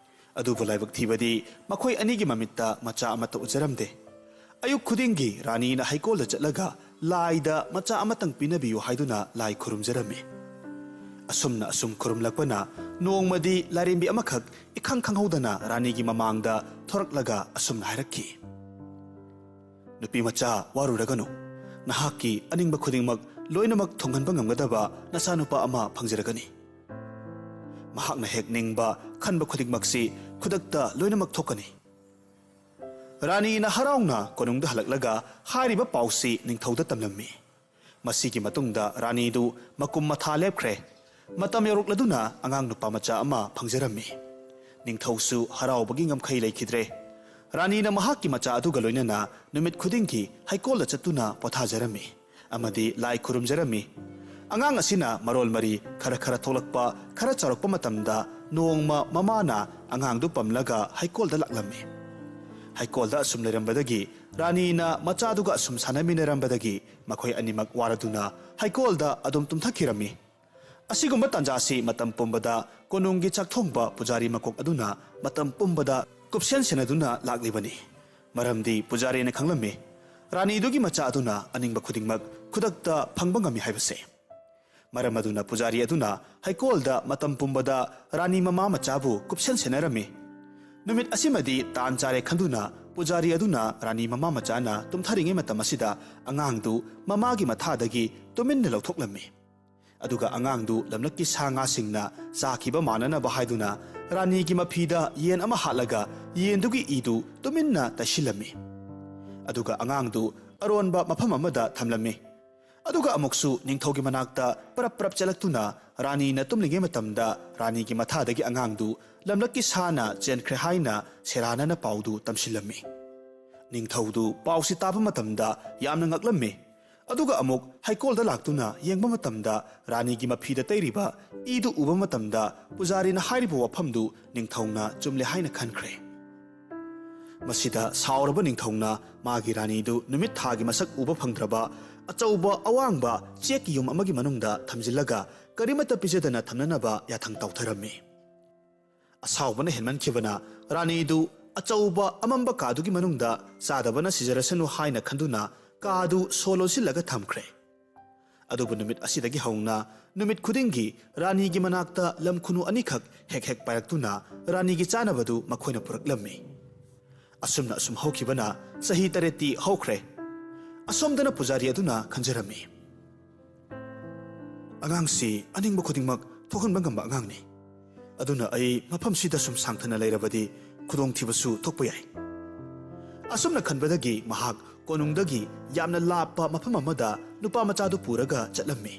ꯑꯗꯨꯕꯨ ꯂꯥꯏꯕꯛ ꯊꯤꯕꯗꯤ ꯃꯈꯣꯏ ꯑꯅꯤꯒꯤ ꯃꯃꯤꯠꯇ ꯃꯆꯥ ꯑꯃꯠꯇ ꯎꯖꯔꯝꯗꯦ꯫ ꯑꯌꯨꯛ ꯈꯨꯗꯤꯡꯒꯤ ꯔꯥꯅꯤꯅ ꯍꯩꯀꯣꯜꯗ ꯆꯠꯂꯒ ꯂꯥꯏꯗ ꯃꯆꯥ ꯑꯃꯇꯪ ꯄꯤꯅꯕꯤꯌꯨ ꯍꯥꯏꯗꯨꯅ ꯂꯥꯏ ꯈꯨꯔꯨꯝꯖꯔꯝꯃꯤ꯫ ꯑꯁꯨꯝꯅ ꯑꯁꯨꯝ ꯈꯨꯔꯨꯝꯂꯛꯄꯅ ꯅꯣꯡꯃꯗꯤ ꯂꯥꯏꯔꯦꯝꯕꯤ ꯑꯃꯈꯛ ꯏꯈꯪ ꯈꯪꯍꯧꯗꯅ ꯔꯥꯅꯤꯒꯤ ꯃꯃꯥꯡꯗ ꯊꯣꯔꯛꯂꯒ ꯑꯁꯨꯝꯅ ꯍꯥꯏꯔꯛꯈꯤ, "ꯅꯨꯄꯤ ꯃꯆꯥ, ꯋꯥꯔꯨꯔꯒꯅꯨ꯫ ꯅꯍꯥꯛꯀꯤ ꯑꯅꯤꯡꯕ ꯈꯨꯗꯤꯡꯃꯛ ꯂꯣꯏꯅꯃꯛ ꯊꯨꯡꯍꯟꯕ ꯉꯝꯒꯗꯕ ꯅꯆꯥꯅꯨꯄꯥ ꯑꯃ ꯐꯪꯖꯔꯒꯅꯤ꯫ ꯃꯍꯥꯛꯅ ꯍꯦꯛ ꯅꯤꯡꯕ ꯈꯟꯕ ꯈꯨꯗꯤꯡꯃꯛꯁꯤ ꯈꯨꯗꯛꯇ ꯂꯣꯏꯅꯃꯛ ꯊꯣꯛꯀꯅꯤ꯫" ꯔꯥꯅꯤꯅ ꯍꯔꯥꯎꯅ ꯀꯣꯅꯨꯡꯗ ꯍꯜꯂꯛꯂꯒ ꯍꯥꯏꯔꯤꯕ ꯄꯥꯎꯁꯤ ꯅꯤꯡꯊꯧꯗ ꯇꯝꯂꯝꯃꯤ꯫ ꯃꯁꯤꯒꯤ ꯃꯇꯨꯡꯗ ꯔꯥꯅꯤꯗꯨ ꯃꯀꯨꯝ ꯃꯊꯥ ꯂꯦꯞꯈ꯭ꯔꯦ꯫ ꯃꯇꯝ ꯌꯧꯔꯛꯂꯗꯨꯅ ꯑꯉꯥꯡ ꯅꯨꯄꯥ ꯃꯆꯥ ꯑꯃ ꯐꯪꯖꯔꯝꯃꯤ꯫ ꯅꯤꯡꯊꯧꯁꯨ ꯍꯔꯥꯎꯕꯒꯤ ꯉꯝꯈꯩ ꯂꯩꯈꯤꯗ꯭ꯔꯦ꯫ ꯔꯥꯅꯤꯅ ꯃꯍꯥꯛꯀꯤ ꯃꯆꯥ ꯑꯗꯨꯒ ꯂꯣꯏꯅꯅ ꯅꯨꯃꯤꯠ ꯈꯨꯗꯤꯡꯒꯤ ꯍꯩꯀꯣꯜꯗ ꯆꯠꯇꯨꯅ ꯄꯣꯊꯥꯖꯔꯝꯃꯤ ꯑꯃꯗꯤ ꯂꯥꯏ ꯈꯨꯔꯨꯝꯖꯔꯝꯃꯤ꯫ ꯑꯉꯥꯡ ꯑꯁꯤꯅ ꯃꯔꯣꯜ ꯃꯔꯤ ꯈꯔ ꯈꯔ ꯊꯣꯛꯂꯛꯄ, ꯈꯔ ꯆꯥꯎꯔꯛꯄ ꯃꯇꯝꯗ ꯅꯣꯡꯃ ꯃꯃꯥꯅ ꯑꯉꯥꯡꯗꯨ ꯄꯝꯂꯒ ꯍꯩꯀꯣꯜꯗ ꯂꯥꯛꯂꯝꯃꯤ꯫ ꯍꯩꯀꯣꯜꯗ ꯑꯁꯨꯝ ꯂꯩꯔꯝꯕꯗꯒꯤ ꯔꯥꯅꯤꯅ ꯃꯆꯥꯗꯨꯒ ꯑꯁꯨꯝ ꯁꯥꯟꯅꯃꯤꯟꯅꯔꯝꯕꯗꯒꯤ ꯃꯈꯣꯏ ꯑꯅꯤꯃꯛ ꯋꯥꯔꯗꯨꯅ ꯍꯩꯀꯣꯜꯗ ꯑꯗꯨꯝ ꯇꯨꯝꯊꯈꯤꯔꯝꯃꯤ꯫ ꯑꯁꯤꯒꯨꯝꯕ ꯇꯥꯟꯖꯥꯁꯤ ꯃꯇꯝ ꯄꯨꯝꯕꯗ ꯀꯣꯅꯨꯡꯒꯤ ꯆꯥꯛꯊꯣꯡꯕ ꯄꯨꯖꯥꯔꯤ ꯃꯀꯣꯛ ꯑꯗꯨꯅ ꯃꯇꯝ ꯄꯨꯝꯕꯗ ꯀꯨꯞꯁꯦꯟ ꯁꯦꯟꯅꯗꯨꯅ ꯂꯥꯛꯂꯤꯕꯅꯤ꯫ ꯃꯔꯝꯗꯤ ꯄꯨꯖꯥꯔꯤꯅ ꯈꯪꯂꯝꯃꯤ, ꯔꯥꯅꯤꯗꯨꯒꯤ ꯃꯆꯥ ꯑꯗꯨꯅ ꯑꯅꯤꯡꯕ ꯈꯨꯗꯤꯡꯃꯛ ꯈꯨꯗꯛꯇ ꯐꯪꯕ ꯉꯝꯃꯤ ꯍꯥꯏꯕꯁꯦ꯫ ꯃꯔꯝ ꯑꯗꯨꯅ ꯄꯨꯖꯥꯔꯤ ꯑꯗꯨꯅ ꯍꯩꯀꯣꯜꯗ ꯃꯇꯝ ꯄꯨꯝꯕꯗ ꯔꯥꯅꯤ ꯃꯃꯥ ꯃꯆꯥꯕꯨ ꯀꯨꯞꯁꯦꯟ ꯁꯦꯟꯅꯔꯝꯃꯤ꯫ ꯅꯨꯃꯤꯠ ꯑꯁꯤꯃꯗꯤ ꯇꯥꯟ ꯆꯥꯔꯦ ꯈꯟꯗꯨꯅ ꯄꯨꯖꯥꯔꯤ ꯑꯗꯨꯅ ꯔꯥꯅꯤ ꯃꯃꯥ ꯃꯆꯥꯅ ꯇꯨꯝꯊꯔꯤꯉꯩ ꯃꯇꯝ ꯑꯁꯤꯗ ꯑꯉꯥꯡꯗꯨ ꯃꯃꯥꯒꯤ ꯃꯊꯥꯗꯒꯤ ꯇꯨꯃꯤꯟꯅ ꯂꯧꯊꯣꯛꯂꯝꯃꯤ꯫ ꯑꯗꯨꯒ ꯑꯉꯥꯡꯗꯨ ꯂꯝꯂꯛꯀꯤ ꯁꯥ ꯉꯥꯁꯤꯡꯅ ꯆꯥꯈꯤꯕ ꯃꯥꯟꯅꯅꯕ ꯍꯥꯏꯗꯨꯅ ꯔꯥꯅꯤꯒꯤ ꯃꯐꯤꯗ ꯌꯦꯟ ꯑꯃ ꯍꯥꯠꯂꯒ ꯌꯦꯟꯗꯨꯒꯤ ꯏꯗꯨ ꯇꯨꯃꯤꯟꯅ ꯇꯩꯁꯤꯜꯂꯝꯃꯤ꯫ ꯑꯗꯨꯒ ꯑꯉꯥꯡꯗꯨ ꯑꯔꯣꯟꯕ ꯃꯐꯝ ꯑꯃꯗ ꯊꯝꯂꯝꯃꯤ꯫ ꯑꯗꯨꯒ ꯑꯃꯨꯛꯁꯨ ꯅꯤꯡꯊꯧꯒꯤ ꯃꯅꯥꯛꯇ ꯄꯔꯞ ꯄꯔꯞ ꯆꯠꯂꯛꯇꯨꯅ ꯔꯥꯅꯤꯅ ꯇꯨꯝꯂꯤꯉꯩ ꯃꯇꯝꯗ ꯔꯥꯅꯤꯒꯤ ꯃꯊꯥꯗꯒꯤ ꯑꯉꯥꯡꯗꯨ ꯂꯝꯂꯛꯀꯤ ꯁꯥꯅ ꯆꯦꯟꯈ꯭ꯔꯦ ꯍꯥꯏꯅ ꯁꯦꯔꯥꯟꯅꯅ ꯄꯥꯎꯗꯨ ꯇꯝꯁꯤꯜꯂꯝꯃꯤ꯫ ꯅꯤꯡꯊꯧꯗꯨ ꯄꯥꯎꯁꯤ ꯇꯥꯕ ꯃꯇꯝꯗ ꯌꯥꯝꯅ ꯉꯛꯂꯝꯃꯤ꯫ ꯑꯗꯨꯒ ꯑꯃꯨꯛ ꯍꯩꯀꯣꯜꯗ ꯂꯥꯛꯇꯨꯅ ꯌꯦꯡꯕ ꯃꯇꯝꯗ ꯔꯥꯅꯤꯒꯤ ꯃꯐꯤꯗ ꯇꯩꯔꯤꯕ ꯏꯗꯨ ꯎꯕ ꯃꯇꯝꯗ ꯄꯨꯖꯥꯔꯤꯅ ꯍꯥꯏꯔꯤꯕ ꯋꯥꯐꯝꯗꯨ ꯅꯤꯡꯊꯧꯅ ꯆꯨꯝꯂꯦ ꯍꯥꯏꯅ ꯈꯟꯈ꯭ꯔꯦ꯫ ꯃꯁꯤꯗ ꯁꯥꯎꯔꯕ ꯅꯤꯡꯊꯧꯅ ꯃꯥꯒꯤ ꯔꯥꯅꯤꯗꯨ ꯅꯨꯃꯤꯠ ꯊꯥꯒꯤ ꯃꯁꯛ ꯎꯕ ꯐꯪꯗ꯭ꯔꯕ ꯑꯆꯧꯕ ꯑꯋꯥꯡꯕ ꯆꯦꯛꯀꯤ ꯌꯨꯝ ꯑꯃꯒꯤ ꯃꯅꯨꯡꯗ ꯊꯝꯖꯤꯜꯂꯒ ꯀꯔꯤꯃꯠꯇ ꯄꯤꯖꯗꯅ ꯊꯝꯅꯅꯕ ꯌꯥꯊꯪ ꯇꯧꯊꯔꯝꯃꯤ꯫ ꯑꯁꯥꯎꯕꯅ ꯍꯦꯟꯃꯟꯈꯤꯕꯅ ꯔꯥꯅꯤꯗꯨ ꯑꯆꯧꯕ ꯑꯃꯝꯕ ꯀꯥꯗꯨꯒꯤ ꯃꯅꯨꯡꯗ ꯆꯥꯗꯕꯅ ꯁꯤꯖꯔꯁꯅꯨ ꯍꯥꯏꯅ ꯈꯟꯗꯨꯅ ꯀꯥꯗꯨ ꯁꯣ ꯂꯣꯟꯁꯤꯜꯂꯒ ꯊꯝꯈ꯭ꯔꯦ꯫ ꯑꯗꯨꯕꯨ ꯅꯨꯃꯤꯠ ꯑꯁꯤꯗꯒꯤ ꯍꯧꯅ ꯅꯨꯃꯤꯠ ꯈꯨꯗꯤꯡꯒꯤ ꯔꯥꯅꯤꯒꯤ ꯃꯅꯥꯛꯇ ꯂꯝ ꯈꯨꯅꯨ ꯑꯅꯤꯈꯛ ꯍꯦꯛ ꯍꯦꯛ ꯄꯥꯏꯔꯛꯇꯨꯅ ꯔꯥꯅꯤꯒꯤ ꯆꯥꯅꯕꯗꯨ ꯃꯈꯣꯏꯅ ꯄꯨꯔꯛꯂꯝꯃꯤ꯫ ꯑꯁꯨꯝꯅ ꯑꯁꯨꯝ ꯍꯧꯈꯤꯕꯅ ꯆꯍꯤ ꯇꯔꯦꯠꯇꯤ ꯍꯧꯈ꯭ꯔꯦ꯫ ꯑꯁꯣꯝꯗꯅ ꯄꯨꯖꯥꯔꯤ ꯑꯗꯨꯅ ꯈꯟꯖꯔꯝꯃꯤ, "ꯑꯉꯥꯡꯁꯤ ꯑꯅꯤꯡꯕ ꯈꯨꯗꯤꯡꯃꯛ ꯊꯣꯛꯍꯟꯕ ꯉꯝꯕ ꯑꯉꯥꯡꯅꯤ꯫ ꯑꯗꯨꯅ ꯑꯩ ꯃꯐꯝꯁꯤꯗ ꯁꯨꯝ ꯁꯥꯡꯊꯅ ꯂꯩꯔꯕꯗꯤ ꯈꯨꯗꯣꯡꯊꯤꯕꯁꯨ ꯊꯣꯛꯄ ꯌꯥꯏ"꯫ ꯑꯁꯨꯝꯅ ꯈꯟꯕꯗꯒꯤ ꯃꯍꯥꯛ ꯀꯣꯅꯨꯡꯗꯒꯤ ꯌꯥꯝꯅ ꯂꯥꯞꯄ ꯃꯐꯝ ꯑꯃꯗ ꯅꯨꯄꯥ ꯃꯆꯥꯗꯨ ꯄꯨꯔꯒ ꯆꯠꯂꯝꯃꯤ꯫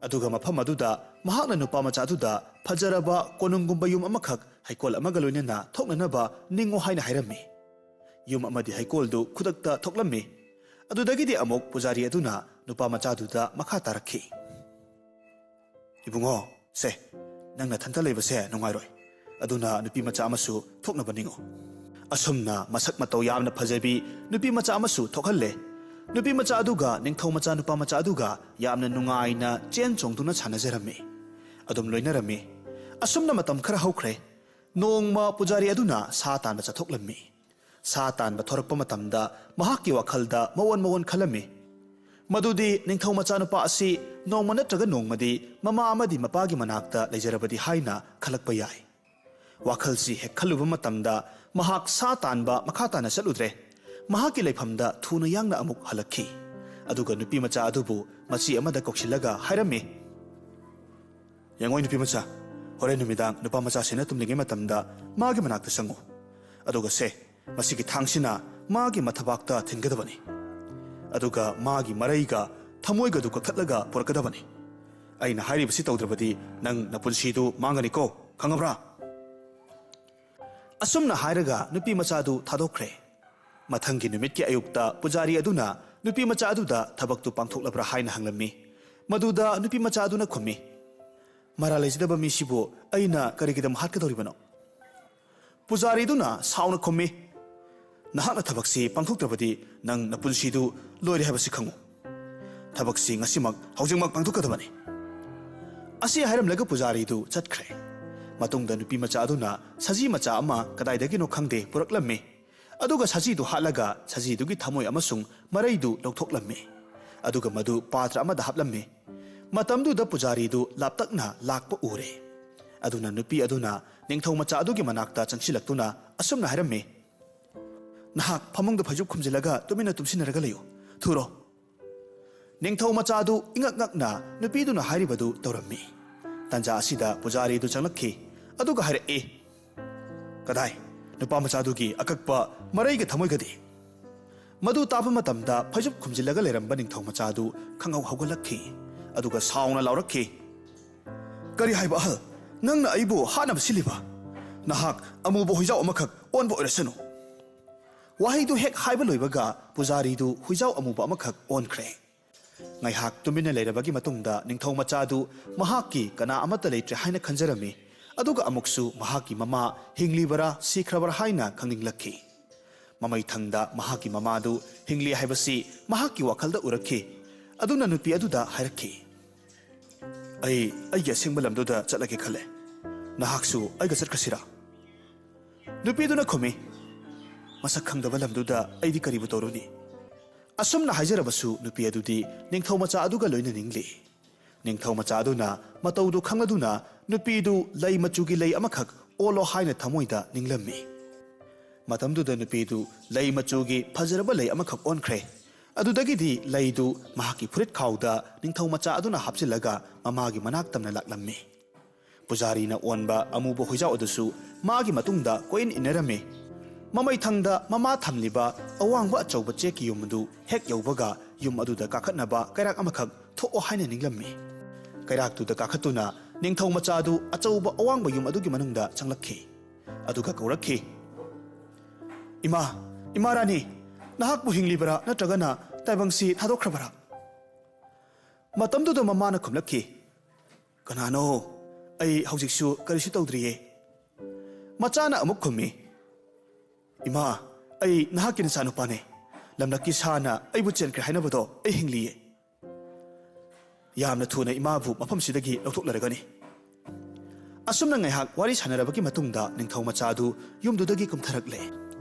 ꯑꯗꯨꯒ ꯃꯐꯝ ꯑꯗꯨꯗ ꯃꯍꯥꯛꯅ ꯅꯨꯄꯥ ꯃꯆꯥꯗꯨꯗ ꯐꯖꯔꯕ ꯀꯣꯅꯨꯡꯒꯨꯝꯕ ꯌꯨꯝ ꯑꯃꯈꯛ ꯍꯩꯀꯣꯜ ꯑꯃꯒ ꯂꯣꯏꯅꯅ ꯊꯣꯛꯅꯅꯕ ꯅꯤꯡꯉꯣ ꯍꯥꯏꯅ ꯍꯥꯏꯔꯝꯃꯤ꯫ ꯌꯨꯝ ꯑꯃꯗꯤ ꯍꯩꯀꯣꯜꯗꯨ ꯈꯨꯗꯛꯇ ꯊꯣꯛꯂꯝꯃꯤ꯫ ꯑꯗꯨꯗꯒꯤꯗꯤ ꯑꯃꯨꯛ ꯄꯨꯖꯥꯔꯤ ꯑꯗꯨꯅ ꯅꯨꯄꯥ ꯃꯆꯥꯗꯨꯗ ꯃꯈꯥ ꯇꯥꯔꯛꯈꯤ, "ꯏꯕꯨꯡꯉꯣ, ꯁꯦ, ꯅꯪ ꯅꯊꯟꯇ ꯂꯩꯕꯁꯦ ꯅꯨꯡꯉꯥꯏꯔꯣꯏ꯫ ꯑꯗꯨꯅ ꯅꯨꯄꯤ ꯃꯆꯥ ꯑꯃꯁꯨ ꯊꯣꯛꯅꯕ ꯅꯤꯡꯉꯨ"꯫ ꯑꯁꯨꯝꯅ ꯃꯁꯛ ꯃꯇꯧ ꯌꯥꯝꯅ ꯐꯖꯕꯤ ꯅꯨꯄꯤ ꯃꯆꯥ ꯑꯃꯁꯨ ꯊꯣꯛꯍꯜꯂꯦ꯫ ꯅꯨꯄꯤ ꯃꯆꯥ ꯑꯗꯨꯒ ꯅꯤꯡꯊꯧ ꯃꯆꯥ ꯅꯨꯄꯥ ꯃꯆꯥ ꯑꯗꯨꯒ ꯌꯥꯝꯅ ꯅꯨꯡꯉꯥꯏꯅ ꯆꯦꯟ ꯆꯣꯡꯗꯨꯅ ꯁꯥꯟꯅꯖꯔꯝꯃꯤ꯫ ꯑꯗꯨꯝ ꯂꯣꯏꯅꯔꯝꯃꯤ꯫ ꯑꯁꯨꯝꯅ ꯃꯇꯝ ꯈꯔ ꯍꯧꯈ꯭ꯔꯦ꯫ ꯅꯣꯡꯃ ꯄꯨꯖꯥꯔꯤ ꯑꯗꯨꯅ ꯁꯥ ꯇꯥꯟꯕ ꯆꯠꯊꯣꯛꯂꯝꯃꯤ꯫ ꯁꯥ ꯇꯥꯟꯕ ꯊꯣꯔꯛꯄ ꯃꯇꯝꯗ ꯃꯍꯥꯛꯀꯤ ꯋꯥꯈꯜꯗ ꯃꯑꯣꯟ ꯃꯑꯣꯟ ꯈꯜꯂꯝꯃꯤ꯫ ꯃꯗꯨꯗꯤ ꯅꯤꯡꯊꯧ ꯃꯆꯥꯅꯨꯄꯥ ꯑꯁꯤ ꯅꯣꯡꯃ ꯅꯠꯇ꯭ꯔꯒ ꯅꯣꯡꯃꯗꯤ ꯃꯃꯥ ꯑꯃꯗꯤ ꯃꯄꯥꯒꯤ ꯃꯅꯥꯛꯇ ꯂꯩꯖꯔꯕꯗꯤ ꯍꯥꯏꯅ ꯈꯜꯂꯛꯄ ꯌꯥꯏ꯫ ꯋꯥꯈꯜꯁꯤ ꯍꯦꯛ ꯈꯜꯂꯨꯕ ꯃꯇꯝꯗ ꯃꯍꯥꯛ ꯁꯥ ꯇꯥꯟꯕ ꯃꯈꯥ ꯇꯥꯅ ꯆꯠꯂꯨꯗ꯭ꯔꯦ꯫ ꯃꯍꯥꯛꯀꯤ ꯂꯩꯐꯝꯗ ꯊꯨꯅ ꯌꯥꯡꯅ ꯑꯃꯨꯛ ꯍꯜꯂꯛꯈꯤ꯫ ꯑꯗꯨꯒ ꯅꯨꯄꯤ ꯃꯆꯥ ꯑꯗꯨꯕꯨ ꯃꯆꯤ ꯑꯃꯗ ꯀꯧꯁꯤꯜꯂꯒ ꯍꯥꯏꯔꯝꯃꯤ, "ꯌꯦꯡꯉꯣ ꯅꯨꯄꯤ ꯃꯆꯥ, ꯍꯣꯔꯦꯟ ꯅꯨꯃꯤꯗꯥꯡ ꯅꯨꯄꯥ ꯃꯆꯥꯁꯤꯅ ꯇꯨꯝꯂꯤꯉꯩ ꯃꯇꯝꯗ ꯃꯥꯒꯤ ꯃꯅꯥꯛꯇ ꯆꯪꯉꯨ꯫ ꯑꯗꯨꯒ ꯁꯦ, ꯃꯁꯤꯒꯤ ꯊꯥꯡꯁꯤꯅ ꯃꯥꯒꯤ ꯃꯊꯕꯥꯛꯇ ꯊꯤꯟꯒꯗꯕꯅꯤ꯫ ꯑꯗꯨꯒ ꯃꯥꯒꯤ ꯃꯔꯩꯒ ꯊꯃꯣꯏꯒꯗꯨ ꯀꯛꯊꯠꯂꯒ ꯄꯨꯔꯛꯀꯗꯕꯅꯤ꯫ ꯑꯩꯅ ꯍꯥꯏꯔꯤꯕꯁꯤ ꯇꯧꯗ꯭ꯔꯕꯗꯤ ꯅꯪ ꯅꯄꯨꯟꯁꯤꯗꯨ ꯃꯥꯡꯒꯅꯤꯀꯣ, ꯈꯪꯉꯕ꯭ꯔꯥ?" ꯑꯁꯨꯝꯅ ꯍꯥꯏꯔꯒ ꯅꯨꯄꯤ ꯃꯆꯥꯗꯨ ꯊꯥꯗꯣꯛꯈ꯭ꯔꯦ꯫ ꯃꯊꯪꯒꯤ ꯅꯨꯃꯤꯠꯀꯤ ꯑꯌꯨꯛꯇ ꯄꯨꯖꯥꯔꯤ ꯑꯗꯨꯅ ꯅꯨꯄꯤ ꯃꯆꯥ ꯑꯗꯨꯗ ꯊꯕꯛꯇꯨ ꯄꯥꯡꯊꯣꯛꯂꯕ꯭ꯔꯥ ꯍꯥꯏꯅ ꯍꯪꯂꯝꯃꯤ꯫ ꯃꯗꯨꯗ ꯅꯨꯄꯤ ꯃꯆꯥ ꯑꯗꯨꯅ ꯈꯨꯝꯃꯤ, "ꯃꯔꯥꯜ ꯂꯩꯖꯗꯕ ꯃꯤꯁꯤꯕꯨ ꯑꯩꯅ ꯀꯔꯤꯒꯤꯗꯃꯛ ꯍꯥꯠꯀꯗꯧꯔꯤꯕꯅꯣ?" ꯄꯨꯖꯥꯔꯤꯗꯨꯅ ꯁꯥꯎꯅ ꯈꯨꯝꯃꯤ, "ꯅꯍꯥꯛꯅ ꯊꯕꯛꯁꯤ ꯄꯥꯡꯊꯣꯛꯇ꯭ꯔꯕꯗꯤ ꯅꯪ ꯅꯄꯨꯟꯁꯤꯗꯨ ꯂꯣꯏꯔꯦ ꯍꯥꯏꯕꯁꯤ ꯈꯪꯉꯨ꯫ ꯊꯕꯛꯁꯤ ꯉꯁꯤꯃꯛ, ꯍꯧꯖꯤꯛꯃꯛ ꯄꯥꯡꯊꯣꯛꯀꯗꯕꯅꯤ꯫" ꯑꯁꯤ ꯍꯥꯏꯔꯝꯂꯒ ꯄꯨꯖꯥꯔꯤꯗꯨ ꯆꯠꯈ꯭ꯔꯦ꯫ ꯃꯇꯨꯡꯗ ꯅꯨꯄꯤ ꯃꯆꯥ ꯑꯗꯨꯅ ꯁꯖꯤ ꯃꯆꯥ ꯑꯃ ꯀꯗꯥꯏꯗꯒꯤꯅꯣ ꯈꯪꯗꯦ ꯄꯨꯔꯛꯂꯝꯃꯤ꯫ ꯑꯗꯨꯒ ꯁꯖꯤꯗꯨ ꯍꯥꯠꯂꯒ ꯁꯖꯤꯗꯨꯒꯤ ꯊꯃꯣꯏ ꯑꯃꯁꯨꯡ ꯃꯔꯩꯗꯨ ꯂꯧꯊꯣꯛꯂꯝꯃꯤ꯫ ꯑꯗꯨꯒ ꯃꯗꯨ ꯄꯥꯇ꯭ꯔ ꯑꯃꯗ ꯍꯥꯞꯂꯝꯃꯤ꯫ ꯃꯇꯝꯗꯨꯗ ꯄꯨꯖꯥꯔꯤꯗꯨ ꯂꯥꯞꯇꯛꯅ ꯂꯥꯛꯄ ꯎꯔꯦ꯫ ꯑꯗꯨꯅ ꯅꯨꯄꯤ ꯑꯗꯨꯅ ꯅꯤꯡꯊꯧ ꯃꯆꯥ ꯑꯗꯨꯒꯤ ꯃꯅꯥꯛꯇ ꯆꯪꯁꯤꯜꯂꯛꯇꯨꯅ ꯑꯁꯨꯝꯅ ꯍꯥꯏꯔꯝꯃꯤ, "ꯅꯍꯥꯛ ꯐꯃꯨꯡꯗ ꯐꯩꯖꯨꯞ ꯈꯨꯝꯖꯤꯜꯂꯒ ꯇꯨꯃꯤꯟꯅ ꯇꯨꯝꯁꯤꯟꯅꯔꯒ ꯂꯩꯌꯨ꯫ ꯊꯨꯔꯣ!" ꯅꯤꯡꯊꯧ ꯃꯆꯥꯗꯨ ꯏꯉꯛ ꯉꯛꯅ ꯅꯨꯄꯤꯗꯨꯅ ꯍꯥꯏꯔꯤꯕꯗꯨ ꯇꯧꯔꯝꯃꯤ꯫ ꯇꯥꯟꯖꯥ ꯑꯁꯤꯗ ꯄꯨꯖꯥꯔꯤꯗꯨ ꯆꯪꯂꯛꯈꯤ꯫ ꯑꯗꯨꯒ ꯍꯥꯏꯔꯛꯏ, "ꯀꯗꯥꯏ? ꯅꯨꯄꯥ ꯃꯆꯥꯗꯨꯒꯤ ꯑꯀꯛꯄ ꯃꯔꯩꯒ ꯊꯃꯣꯏꯒꯗꯤ?" ꯃꯗꯨ ꯇꯥꯕ ꯃꯇꯝꯗ ꯐꯩꯖꯨꯞ ꯈꯨꯝꯖꯤꯜꯂꯒ ꯂꯩꯔꯝꯕ ꯅꯤꯡꯊꯧ ꯃꯆꯥꯗꯨ ꯈꯪꯍꯧ ꯍꯧꯒꯠꯂꯛꯈꯤ꯫ ꯑꯗꯨꯒ ꯁꯥꯎꯅ ꯂꯥꯎꯔꯛꯈꯤ, "ꯀꯔꯤ ꯍꯥꯏꯕ ꯑꯍꯜ? ꯅꯪꯅ ꯑꯩꯕꯨ ꯍꯥꯠꯅꯕ ꯁꯤꯜꯂꯤꯕ? ꯅꯍꯥꯛ ꯑꯃꯨꯕ ꯍꯨꯏꯖꯥꯎ ꯑꯃꯈꯛ ꯑꯣꯟꯕ ꯑꯣꯏꯔꯁꯅꯨ!" ꯋꯥꯍꯩꯗꯨ ꯍꯦꯛ ꯍꯥꯏꯕ ꯂꯣꯏꯕꯒ ꯄꯨꯖꯥꯔꯤꯗꯨ ꯍꯨꯏꯖꯥꯎ ꯑꯃꯨꯕ ꯑꯃꯈꯛ ꯑꯣꯟꯈ꯭ꯔꯦ꯫ ꯉꯥꯏꯍꯥꯛ ꯇꯨꯃꯤꯟꯅ ꯂꯩꯔꯕꯒꯤ ꯃꯇꯨꯡꯗ ꯅꯤꯡꯊꯧ ꯃꯆꯥꯗꯨ ꯃꯍꯥꯛꯀꯤ ꯀꯅꯥ ꯑꯃꯠꯇ ꯂꯩꯇ꯭ꯔꯦ ꯍꯥꯏꯅ ꯈꯟꯖꯔꯝꯃꯤ꯫ ꯑꯗꯨꯒ ꯑꯃꯨꯛꯁꯨ ꯃꯍꯥꯛꯀꯤ ꯃꯃꯥ ꯍꯤꯡꯂꯤꯕꯔꯥ ꯁꯤꯈ꯭ꯔꯕꯔꯥ ꯍꯥꯏꯅ ꯈꯪꯅꯤꯡꯂꯛꯈꯤ꯫ ꯃꯃꯩꯊꯪꯗ ꯃꯍꯥꯛꯀꯤ ꯃꯃꯥꯗꯨ ꯍꯤꯡꯂꯤ ꯍꯥꯏꯕꯁꯤ ꯃꯍꯥꯛꯀꯤ ꯋꯥꯈꯜꯗ ꯎꯔꯛꯈꯤ꯫ ꯑꯗꯨꯅ ꯅꯨꯄꯤ ꯑꯗꯨꯗ ꯍꯥꯏꯔꯛꯈꯤ, "ꯑꯩ ꯑꯩꯒꯤ ꯑꯁꯦꯡꯕ ꯂꯝꯗꯨꯗ ꯆꯠꯂꯒꯦ ꯈꯜꯂꯦ꯫ ꯅꯍꯥꯛꯁꯨ ꯑꯩꯒ ꯆꯠꯈ꯭ꯔꯁꯤꯔꯥ?" ꯅꯨꯄꯤꯗꯨꯅ ꯈꯨꯝꯃꯤ, "ꯃꯁꯛ ꯈꯪꯗꯕ ꯂꯝꯗꯨꯗ ꯑꯩꯗꯤ ꯀꯔꯤꯕꯨ ꯇꯧꯔꯨꯅꯤ? ꯑꯁꯨꯝꯅ ꯍꯥꯏꯖꯔꯕꯁꯨ, ꯅꯨꯄꯤ ꯑꯗꯨꯗꯤ ꯅꯤꯡꯊꯧ ꯃꯆꯥ ꯑꯗꯨꯒ ꯂꯣꯏꯅꯅꯤꯡꯂꯤ꯫ ꯅꯤꯡꯊꯧ ꯃꯆꯥ ꯑꯗꯨꯅ ꯃꯇꯧꯗꯨ ꯈꯪꯂꯗꯨꯅ ꯅꯨꯄꯤꯗꯨ ꯂꯩ ꯃꯆꯨꯒꯤ ꯂꯩ ꯑꯃꯈꯛ ꯑꯣꯜꯂꯣ ꯍꯥꯏꯅ ꯊꯃꯣꯏꯗ ꯅꯤꯡꯂꯝꯃꯤ꯫ ꯃꯇꯝꯗꯨꯗ ꯅꯨꯄꯤꯗꯨ ꯂꯩ ꯃꯆꯨꯒꯤ ꯐꯖꯔꯕ ꯂꯩ ꯑꯃꯈꯛ ꯑꯣꯟꯈ꯭ꯔꯦ꯫ ꯑꯗꯨꯗꯒꯤꯗꯤ ꯂꯩꯗꯨ ꯃꯍꯥꯛꯀꯤ ꯐꯨꯔꯤꯠ ꯈꯥꯎꯗ ꯅꯤꯡꯊꯧ ꯃꯆꯥ ꯑꯗꯨꯅ ꯍꯥꯞꯆꯤꯜꯂꯒ ꯃꯃꯥꯒꯤ ꯃꯅꯥꯛ ꯇꯝꯅ ꯂꯥꯛꯂꯝꯃꯤ꯫ ꯄꯨꯖꯥꯔꯤꯅ ꯑꯣꯟꯕ ꯑꯃꯨꯕ ꯍꯨꯏꯖꯥꯎ ꯑꯗꯨꯁꯨ ꯃꯥꯒꯤ ꯃꯇꯨꯡꯗ ꯀꯣꯏꯏꯟ ꯏꯟꯅꯔꯝꯃꯤ꯫ ꯃꯃꯩꯊꯪꯗ ꯃꯃꯥ ꯊꯝꯂꯤꯕ ꯑꯋꯥꯡꯕ ꯑꯆꯧꯕ ꯆꯦꯛꯀꯤ ꯌꯨꯝ ꯑꯗꯨ ꯍꯦꯛ ꯌꯧꯕꯒ, ꯌꯨꯝ ꯑꯗꯨꯗ ꯀꯥꯈꯠꯅꯕ ꯀꯩꯔꯥꯛ ꯑꯃꯈꯛ ꯊꯣꯛꯑꯣ ꯍꯥꯏꯅ ꯅꯤꯡꯂꯝꯃꯤ꯫ ꯀꯩꯔꯥꯛꯇꯨꯗ ꯀꯥꯈꯠꯇꯨꯅ ꯅꯤꯡꯊꯧ ꯃꯆꯥ ꯑꯗꯨ ꯑꯆꯧꯕ ꯑꯋꯥꯡꯕ ꯌꯨꯝ ꯑꯗꯨꯒꯤ ꯃꯅꯨꯡꯗ ꯆꯪꯂꯛꯈꯤ꯫ ꯑꯗꯨꯒ ꯀꯧꯔꯛꯈꯤ, "ꯏꯃꯥ, ꯏꯃꯥ ꯔꯥꯅꯤ, ꯅꯍꯥꯛꯄꯨ ꯍꯤꯡꯂꯤꯕꯔꯥ ꯅꯠꯇ꯭ꯔꯒꯅ ꯇꯥꯏꯕꯪꯁꯤ ꯊꯥꯗꯣꯛꯈ꯭ꯔꯕꯔꯥ?" ꯃꯇꯝꯗꯨꯗ ꯃꯃꯥꯅ ꯈꯨꯝꯂꯛꯈꯤ, "ꯀꯅꯥꯅꯣ? ꯑꯩ ꯍꯧꯖꯤꯛꯁꯨ ꯀꯔꯤꯁꯨ ꯇꯧꯗ꯭ꯔꯤꯌꯦ꯫" ꯃꯆꯥꯅ ꯑꯃꯨꯛ ꯈꯨꯝꯃꯤ, "ꯏꯃꯥ, ꯑꯩ ꯅꯍꯥꯛꯀꯤ ꯅꯆꯥꯅꯨꯄꯥꯅꯦ꯫ ꯂꯝꯂꯛꯀꯤ ꯁꯥꯅ ꯑꯩꯕꯨ ꯆꯦꯟꯈ꯭ꯔꯦ ꯍꯥꯏꯅꯕꯗꯣ ꯑꯩ ꯍꯤꯡꯂꯤꯌꯦ꯫ ꯌꯥꯝꯅ ꯊꯨꯅ ꯏꯃꯥꯕꯨ ꯃꯐꯝꯁꯤꯗꯒꯤ ꯂꯧꯊꯣꯛꯂꯔꯒꯅꯤ꯫" ꯑꯁꯨꯝꯅ ꯉꯥꯏꯍꯥꯛ ꯋꯥꯔꯤ ꯁꯥꯟꯅꯔꯕꯒꯤ ꯃꯇꯨꯡꯗ ꯅꯤꯡꯊꯧ ꯃꯆꯥ ꯑꯗꯨ ꯌꯨꯝꯗꯨꯗꯒꯤ ꯀꯨꯝꯊꯔꯛꯂꯦ꯫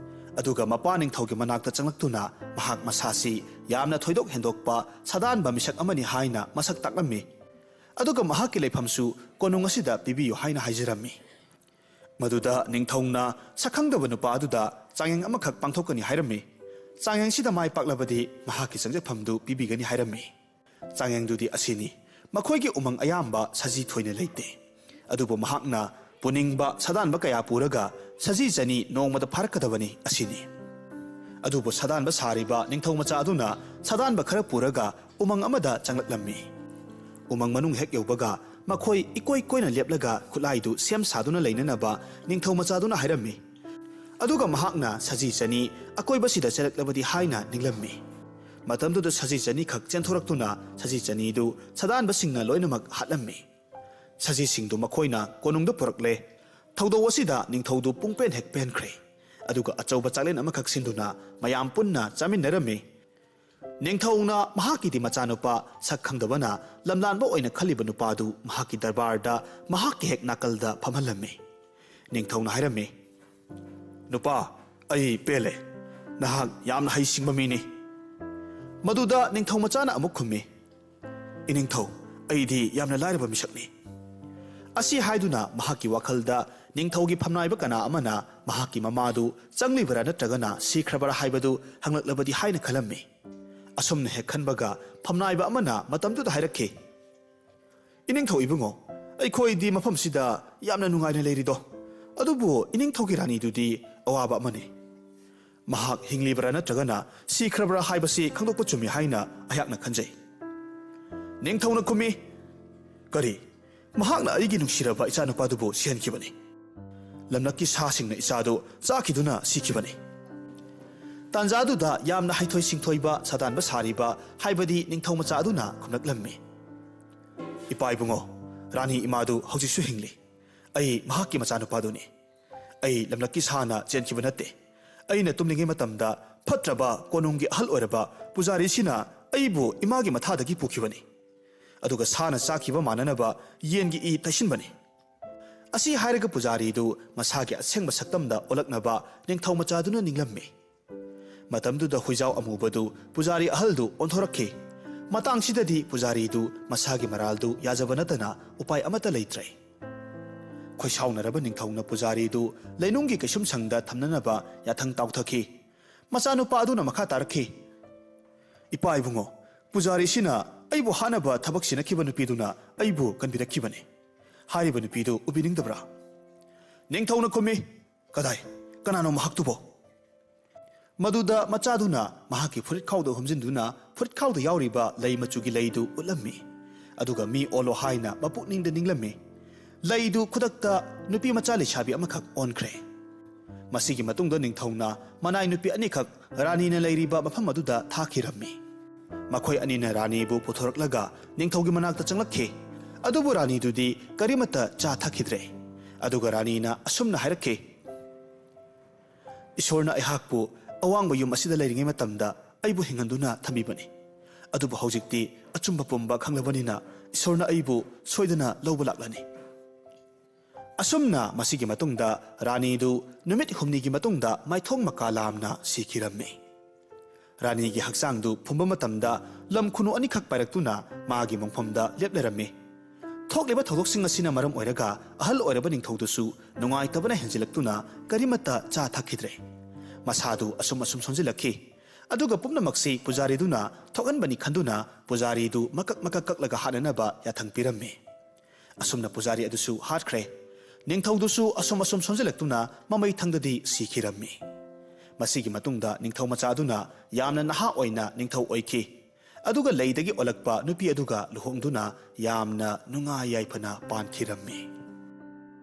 ꯑꯗꯨꯒ ꯃꯄꯥ ꯅꯤꯡꯊꯧꯒꯤ ꯃꯅꯥꯛꯇ ꯆꯪꯂꯛꯇꯨꯅ ꯃꯍꯥꯛ ꯃꯁꯥꯁꯤ ꯌꯥꯝꯅ ꯊꯣꯏꯗꯣꯛ ꯍꯦꯟꯗꯣꯛꯄ ꯁꯥꯗꯥꯟꯕ ꯃꯤꯁꯛ ꯑꯃꯅꯤ ꯍꯥꯏꯅ ꯃꯁꯛ ꯇꯥꯛꯂꯝꯃꯤ꯫ ꯑꯗꯨꯒ ꯃꯍꯥꯛꯀꯤ ꯂꯩꯐꯝꯁꯨ ꯀꯣꯅꯨꯡ ꯑꯁꯤꯗ ꯄꯤꯕꯤꯌꯨ ꯍꯥꯏꯅ ꯍꯥꯏꯖꯔꯝꯃꯤ꯫ ꯃꯗꯨꯗ ꯅꯤꯡꯊꯧꯅ ꯁꯛꯈꯪꯗꯕ ꯅꯨꯄꯥ ꯑꯗꯨꯗ ꯆꯥꯡꯌꯦꯡ ꯑꯃꯈꯛ ꯄꯥꯡꯊꯣꯛꯀꯅꯤ ꯍꯥꯏꯔꯝꯃꯤ꯫ ꯆꯥꯡꯌꯦꯡꯁꯤꯗ ꯃꯥꯏ ꯄꯥꯛꯂꯕꯗꯤ ꯃꯍꯥꯛꯀꯤ ꯆꯪꯖꯐꯝꯗꯨ ꯄꯤꯕꯤꯒꯅꯤ ꯍꯥꯏꯔꯝꯃꯤ꯫ ꯆꯥꯡꯌꯦꯡꯗꯨꯗꯤ ꯑꯁꯤꯅꯤ, ꯃꯈꯣꯏꯒꯤ ꯎꯃꯪ ꯑꯌꯥꯝꯕ ꯁꯖꯤ ꯊꯣꯏꯅ ꯂꯩꯇꯦ꯫ ꯑꯗꯨꯕꯨ ꯃꯍꯥꯛꯅ ꯄꯨꯅꯤꯡꯕ ꯁꯥꯗꯥꯟꯕ ꯀꯌꯥ ꯄꯨꯔꯒ ꯁꯖꯤ ꯆꯅꯤ ꯅꯣꯡꯃꯗ ꯐꯥꯔꯛꯀꯗꯕꯅꯤ ꯑꯁꯤꯅꯤ꯫ ꯑꯗꯨꯕꯨ ꯁꯥꯗꯥꯟꯕ ꯁꯥꯔꯤꯕ ꯅꯤꯡꯊꯧ ꯃꯆꯥ ꯑꯗꯨꯅ ꯁꯥꯗꯥꯟꯕ ꯈꯔ ꯄꯨꯔꯒ ꯎꯃꯪ ꯑꯃꯗ ꯆꯪꯂꯛꯂꯝꯃꯤ꯫ ꯎꯃꯪ ꯃꯅꯨꯡ ꯍꯦꯛ ꯌꯧꯕꯒ ꯃꯈꯣꯏ ꯏꯀꯣꯏ ꯀꯣꯏꯅ ꯂꯦꯞꯂꯒ ꯈꯨꯠꯂꯥꯏꯗꯨ ꯁꯦꯝ ꯁꯥꯗꯨꯅ ꯂꯩꯅꯅꯕ ꯅꯤꯡꯊꯧ ꯃꯆꯥꯗꯨꯅ ꯍꯥꯏꯔꯝꯃꯤ꯫ ꯑꯗꯨꯒ ꯃꯍꯥꯛꯅ ꯁꯖꯤ ꯆꯅꯤ ꯑꯀꯣꯏꯕꯁꯤꯗ ꯆꯦꯜꯂꯛꯂꯕꯗꯤ ꯍꯥꯏꯅ ꯅꯤꯡꯂꯝꯃꯤ꯫ ꯃꯇꯝꯗꯨꯗ ꯁꯖꯤ ꯆꯅꯤ ꯈꯛ ꯆꯦꯟꯊꯣꯔꯛꯇꯨꯅ ꯁꯖꯤ ꯆꯅꯤꯗꯨ ꯁꯥꯗꯥꯟꯕꯁꯤꯡꯅ ꯂꯣꯏꯅꯃꯛ ꯍꯥꯠꯂꯝꯃꯤ꯫ ꯁꯖꯤꯁꯤꯡꯗꯨ ꯃꯈꯣꯏꯅ ꯀꯣꯅꯨꯡꯗ ꯄꯨꯔꯛꯂꯦ꯫ ꯊꯧꯗꯧ ꯑꯁꯤꯗ ꯅꯤꯡꯊꯧꯗꯨ ꯄꯨꯡꯄꯦꯟ ꯍꯦꯛ ꯄꯦꯟꯈ꯭ꯔꯦ꯫ ꯑꯗꯨꯒ ꯑꯆꯧꯕ ꯆꯥꯛꯂꯦꯟ ꯑꯃꯈꯛ ꯁꯤꯟꯗꯨꯅ ꯃꯌꯥꯝ ꯄꯨꯟꯅ ꯆꯥꯃꯤꯟꯅꯔꯝꯃꯤ꯫ ꯅꯤꯡꯊꯧꯅ ꯃꯍꯥꯛꯀꯤꯗꯤ ꯃꯆꯥꯅꯨꯄꯥ ꯁꯛ ꯈꯪꯗꯕꯅ ꯂꯝꯂꯥꯟꯕ ꯑꯣꯏꯅ ꯈꯜꯂꯤꯕ ꯅꯨꯄꯥꯗꯨ ꯃꯍꯥꯛꯀꯤ ꯗꯔꯕꯥꯔꯗ ꯃꯍꯥꯛꯀꯤ ꯍꯦꯛ ꯅꯥꯀꯜꯗ ꯐꯝꯍꯜꯂꯝꯃꯤ꯫ ꯅꯤꯡꯊꯧꯅ ꯍꯥꯏꯔꯝꯃꯤ, "ꯅꯨꯄꯥ, ꯑꯩ ꯄꯦꯜꯂꯦ꯫ ꯅꯍꯥꯛ ꯌꯥꯝꯅ ꯍꯩꯁꯤꯡꯕ ꯃꯤꯅꯤ꯫ ꯃꯗꯨꯗ ꯅꯤꯡꯊꯧ ꯃꯆꯥꯅ ꯑꯃꯨꯛ ꯈꯨꯝꯃꯤ, "ꯏꯅꯤꯡꯊꯧ, ꯑꯩꯗꯤ ꯌꯥꯝꯅ ꯂꯥꯏꯔꯕ ꯃꯤꯁꯛꯅꯤ"꯫ ꯑꯁꯤ ꯍꯥꯏꯗꯨꯅ ꯃꯍꯥꯛꯀꯤ ꯋꯥꯈꯜꯗ ꯅꯤꯡꯊꯧꯒꯤ ꯐꯝꯅꯥꯏꯕ ꯀꯅꯥ ꯑꯃꯅ ꯃꯍꯥꯛꯀꯤ ꯃꯃꯥꯗꯨ ꯆꯪꯂꯤꯕꯔꯥ ꯅꯠꯇ꯭ꯔꯒꯅ ꯁꯤꯈ꯭ꯔꯕꯔꯥ ꯍꯥꯏꯕꯗꯨ ꯍꯪꯂꯛꯂꯕꯗꯤ ꯍꯥꯏꯅ ꯈꯜꯂꯝꯃꯤ꯫ ꯑꯁꯨꯝꯅ ꯍꯦꯛ ꯈꯟꯕꯒ ꯐꯝꯅꯥꯏꯕ ꯑꯃꯅ ꯃꯇꯝꯗꯨꯗ ꯍꯥꯏꯔꯛꯈꯤ, "ꯏꯅꯤꯡꯊꯧ ꯏꯕꯨꯡꯉꯣ, ꯑꯩꯈꯣꯏꯗꯤ ꯃꯐꯝꯁꯤꯗ ꯌꯥꯝꯅ ꯅꯨꯡꯉꯥꯏꯅ ꯂꯩꯔꯤꯗꯣ, ꯑꯗꯨꯕꯨ ꯏꯅꯤꯡꯊꯧꯒꯤ ꯔꯥꯅꯤꯗꯨꯗꯤ ꯑꯋꯥꯕ ꯑꯃꯅꯤ꯫ ꯃꯍꯥꯛ ꯍꯤꯡꯂꯤꯕ꯭ꯔꯥ ꯅꯠꯇ꯭ꯔꯒꯅ ꯁꯤꯈ꯭ꯔꯕ꯭ꯔꯥ ꯍꯥꯏꯕꯁꯤ ꯈꯪꯗꯣꯛꯄ ꯆꯨꯝꯃꯤ ꯍꯥꯏꯅ ꯑꯩꯍꯥꯛꯅ ꯈꯟꯖꯩ"꯫ ꯅꯤꯡꯊꯧꯅ ꯈꯨꯝꯃꯤ, "ꯀꯔꯤ? ꯃꯍꯥꯛꯅ ꯑꯩꯒꯤ ꯅꯨꯡꯁꯤꯔꯕ ꯏꯆꯥꯅꯨꯄꯥꯗꯨꯕꯨ ꯁꯤꯍꯟꯈꯤꯕꯅꯤ꯫ ꯂꯝꯂꯛꯀꯤ ꯁꯥꯁꯤꯡꯅ ꯏꯆꯥꯗꯨ ꯆꯥꯈꯤꯗꯨꯅ ꯁꯤꯈꯤꯕꯅꯤ"꯫ ꯇꯥꯟꯖꯥꯗꯨꯗ ꯌꯥꯝꯅ ꯍꯩꯊꯣꯏ ꯁꯤꯡꯊꯣꯏꯕ ꯁꯥꯗꯥꯟꯕ ꯁꯥꯔꯤꯕ, ꯍꯥꯏꯕꯗꯤ ꯅꯤꯡꯊꯧ ꯃꯆꯥ ꯑꯗꯨꯅ ꯈꯨꯝꯂꯛꯂꯝꯃꯤ, "ꯏꯄꯥ ꯏꯕꯨꯡꯉꯣ, ꯔꯥꯅꯤ ꯏꯃꯥꯗꯨ ꯍꯧꯖꯤꯛꯁꯨ ꯍꯤꯡꯂꯤ꯫ ꯑꯩ ꯃꯍꯥꯛꯀꯤ ꯃꯆꯥꯅꯨꯄꯥꯗꯨꯅꯤ꯫ ꯑꯩ ꯂꯝꯂꯛꯀꯤ ꯁꯥꯅ ꯆꯦꯟꯈꯤꯕ ꯅꯠꯇꯦ꯫ ꯑꯩꯅ ꯇꯨꯝꯂꯤꯉꯩ ꯃꯇꯝꯗ ꯐꯠꯇ꯭ꯔꯕ ꯀꯣꯅꯨꯡꯒꯤ ꯑꯍꯜ ꯑꯣꯏꯔꯕ ꯄꯨꯖꯥꯔꯤꯁꯤꯅ ꯑꯩꯕꯨ ꯏꯃꯥꯒꯤ ꯃꯊꯥꯗꯒꯤ ꯄꯨꯈꯤꯕꯅꯤ꯫ ꯑꯗꯨꯒ ꯁꯥꯅ ꯆꯥꯈꯤꯕ ꯃꯥꯟꯅꯅꯕ ꯌꯦꯟꯒꯤ ꯏ ꯇꯩꯁꯤꯟꯕꯅꯤ"꯫ ꯑꯁꯤ ꯍꯥꯏꯔꯒ ꯄꯨꯖꯥꯔꯤꯗꯨ ꯃꯁꯥꯒꯤ ꯑꯁꯦꯡꯕ ꯁꯛꯇꯝꯗ ꯑꯣꯜꯂꯛꯅꯕ ꯅꯤꯡꯊꯧ ꯃꯆꯥꯗꯨꯅ ꯅꯤꯡꯂꯝꯃꯤ꯫ ꯃꯇꯝꯗꯨꯗ ꯍꯨꯏꯖꯥꯎ ꯑꯃꯨꯕꯗꯨ ꯄꯨꯖꯥꯔꯤ ꯑꯍꯜꯗꯨ ꯑꯣꯟꯊꯣꯔꯛꯈꯤ꯫ ꯃꯇꯥꯡꯁꯤꯗꯗꯤ ꯄꯨꯖꯥꯔꯤꯗꯨ ꯃꯁꯥꯒꯤ ꯃꯔꯥꯜꯗꯨ ꯌꯥꯖꯕ ꯅꯠꯇꯅ ꯎꯄꯥꯏ ꯑꯃꯠꯇ ꯂꯩꯇ꯭ꯔꯦ꯫ ꯈꯣꯏꯁꯥꯎꯅꯔꯕ ꯅꯤꯡꯊꯧꯅ ꯄꯨꯖꯥꯔꯤꯗꯨ ꯂꯩꯅꯨꯡꯒꯤ ꯀꯩꯁꯨꯝꯁꯪꯗ ꯊꯝꯅꯅꯕ ꯌꯥꯊꯪ ꯇꯥꯎꯊꯈꯤ꯫ ꯃꯆꯥꯅꯨꯄꯥ ꯑꯗꯨꯅ ꯃꯈꯥ ꯇꯥꯔꯛꯈꯤ, "ꯏꯄꯥ ꯏꯕꯨꯡꯉꯣ, ꯄꯨꯖꯥꯔꯤꯁꯤꯅ ꯑꯩꯕꯨ ꯍꯥꯠꯅꯕ ꯊꯕꯛ ꯁꯤꯟꯅꯈꯤꯕ ꯅꯨꯄꯤꯗꯨꯅ ꯑꯩꯕꯨ ꯀꯟꯕꯤꯔꯛꯈꯤꯕꯅꯤ꯫ ꯍꯥꯏꯔꯤꯕ ꯅꯨꯄꯤꯗꯨ ꯎꯕꯤꯅꯤꯡꯗꯕ꯭ꯔꯥ?" ꯅꯤꯡꯊꯧꯅ ꯈꯨꯝꯃꯤ, "ꯀꯗꯥꯏ? ꯀꯅꯥꯅꯣ ꯃꯍꯥꯛꯇꯨꯕꯣ?" ꯃꯗꯨꯗ ꯃꯆꯥꯗꯨꯅ ꯃꯍꯥꯛꯀꯤ ꯐꯨꯔꯤꯠꯈꯥꯎꯗ ꯍꯨꯝꯖꯤꯟꯗꯨꯅ ꯐꯨꯔꯤꯠꯈꯥꯎꯗ ꯌꯥꯎꯔꯤꯕ ꯂꯩ ꯃꯆꯨꯒꯤ ꯂꯩꯗꯨ ꯎꯠꯂꯝꯃꯤ꯫ ꯑꯗꯨꯒ "ꯃꯤ ꯑꯣꯜꯂꯣ" ꯍꯥꯏꯅ ꯃꯄꯨꯛꯅꯤꯡꯗ ꯅꯤꯡꯂꯝꯃꯤ꯫ ꯂꯩꯗꯨ ꯈꯨꯗꯛꯇ ꯅꯨꯄꯤ ꯃꯆꯥ ꯂꯩꯁꯥꯕꯤ ꯑꯃꯈꯛ ꯑꯣꯟꯈ꯭ꯔꯦ꯫ ꯃꯁꯤꯒꯤ ꯃꯇꯨꯡꯗ ꯅꯤꯡꯊꯧꯅ ꯃꯅꯥꯏ ꯅꯨꯄꯤ ꯑꯅꯤꯈꯛ ꯔꯥꯅꯤꯅ ꯂꯩꯔꯤꯕ ꯃꯐꯝ ꯑꯗꯨꯗ ꯊꯥꯈꯤꯔꯝꯃꯤ꯫ ꯃꯈꯣꯏ ꯑꯅꯤꯅ ꯔꯥꯅꯤꯕꯨ ꯄꯨꯊꯣꯔꯛꯂꯒ ꯅꯤꯡꯊꯧꯒꯤ ꯃꯅꯥꯛꯇ ꯆꯪꯂꯛꯈꯤ꯫ ꯑꯗꯨꯕꯨ ꯔꯥꯅꯤꯗꯨꯗꯤ ꯀꯔꯤꯃꯠꯇ ꯆꯥ ꯊꯛꯈꯤꯗ꯭ꯔꯦ꯫ ꯑꯗꯨꯒ ꯔꯥꯅꯤꯅ ꯑꯁꯨꯝꯅ ꯍꯥꯏꯔꯛꯈꯤ, "ꯏꯁꯣꯔꯅ ꯑꯩꯍꯥꯛꯄꯨ ꯑꯋꯥꯡꯕ ꯌꯨꯝ ꯑꯁꯤꯗ ꯂꯩꯔꯤꯉꯩ ꯃꯇꯝꯗ ꯑꯩꯕꯨ ꯍꯤꯡꯍꯟꯗꯨꯅ ꯊꯝꯕꯤꯕꯅꯤ꯫ ꯑꯗꯨꯕꯨ ꯍꯧꯖꯤꯛꯇꯤ ꯑꯆꯨꯝꯕ ꯄꯨꯝꯕ ꯈꯪꯂꯕꯅꯤꯅ ꯏꯁꯣꯔꯅ ꯑꯩꯕꯨ ꯁꯣꯏꯗꯅ ꯂꯧꯕ ꯂꯥꯛꯂꯅꯤ"꯫ ꯑꯁꯨꯝꯅ ꯃꯁꯤꯒꯤ ꯃꯇꯨꯡꯗ ꯔꯥꯅꯤꯗꯨ ꯅꯨꯃꯤꯠ ꯍꯨꯝꯅꯤꯒꯤ ꯃꯇꯨꯡꯗ ꯃꯥꯏꯊꯣꯡ ꯃꯀꯥ ꯂꯥꯝꯅ ꯁꯤꯈꯤꯔꯝꯃꯤ꯫ ꯔꯥꯅꯤꯒꯤ ꯍꯛꯆꯥꯡꯗꯨ ꯐꯨꯝꯕ ꯃꯇꯝꯗ ꯂꯝ ꯈꯨꯅꯨ ꯑꯅꯤꯈꯛ ꯄꯥꯏꯔꯛꯇꯨꯅ ꯃꯥꯒꯤ ꯃꯣꯡꯐꯝꯗ ꯂꯦꯞ ꯂꯩꯔꯝꯃꯤ꯫ ꯊꯣꯛꯂꯤꯕ ꯊꯧꯗꯣꯛꯁꯤꯡ ꯑꯁꯤꯅ ꯃꯔꯝ ꯑꯣꯏꯔꯒ ꯑꯍꯜ ꯑꯣꯏꯔꯕ ꯅꯤꯡꯊꯧꯗꯨꯁꯨ ꯅꯨꯡꯉꯥꯏꯇꯕꯅ ꯍꯦꯟꯖꯤꯜꯂꯛꯇꯨꯅ ꯀꯔꯤꯃꯠꯇ ꯆꯥ ꯊꯛꯈꯤꯗ꯭ꯔꯦ꯫ ꯃꯁꯥꯗꯨ ꯑꯁꯨꯝ ꯑꯁꯨꯝ ꯁꯣꯟꯖꯤꯜꯂꯛꯈꯤ꯫ ꯑꯗꯨꯒ ꯄꯨꯝꯅꯃꯛꯁꯤ ꯄꯨꯖꯥꯔꯤꯗꯨꯅ ꯊꯣꯛꯍꯟꯕꯅꯤ ꯈꯟꯗꯨꯅ ꯄꯨꯖꯥꯔꯤꯗꯨ ꯃꯀꯛ ꯃꯀꯛ ꯀꯛꯂꯒ ꯍꯥꯠꯅꯅꯕ ꯌꯥꯊꯪ ꯄꯤꯔꯝꯃꯤ꯫ ꯑꯁꯨꯝꯅ ꯄꯨꯖꯥꯔꯤ ꯑꯗꯨꯁꯨ ꯍꯥꯠꯈ꯭ꯔꯦ꯫ ꯅꯤꯡꯊꯧꯗꯨꯁꯨ ꯑꯁꯨꯝ ꯑꯁꯨꯝ ꯁꯣꯟꯖꯤꯜꯂꯛꯇꯨꯅ ꯃꯃꯩ ꯊꯪꯗꯗꯤ ꯁꯤꯈꯤꯔꯝꯃꯤ꯫ ꯃꯁꯤꯒꯤ ꯃꯇꯨꯡꯗ ꯅꯤꯡꯊꯧ ꯃꯆꯥ ꯑꯗꯨꯅ ꯌꯥꯝꯅ ꯅꯍꯥ ꯑꯣꯏꯅ ꯅꯤꯡꯊꯧ ꯑꯣꯏꯈꯤ꯫ ꯑꯗꯨꯒ ꯂꯩꯗꯒꯤ ꯑꯣꯜꯂꯛꯄ ꯅꯨꯄꯤ ꯑꯗꯨꯒ ꯂꯨꯍꯣꯡꯗꯨꯅ ꯌꯥꯝꯅ ꯅꯨꯡꯉꯥꯏ ꯌꯥꯏꯐꯅ ꯄꯥꯟꯈꯤꯔꯝꯃꯤ꯫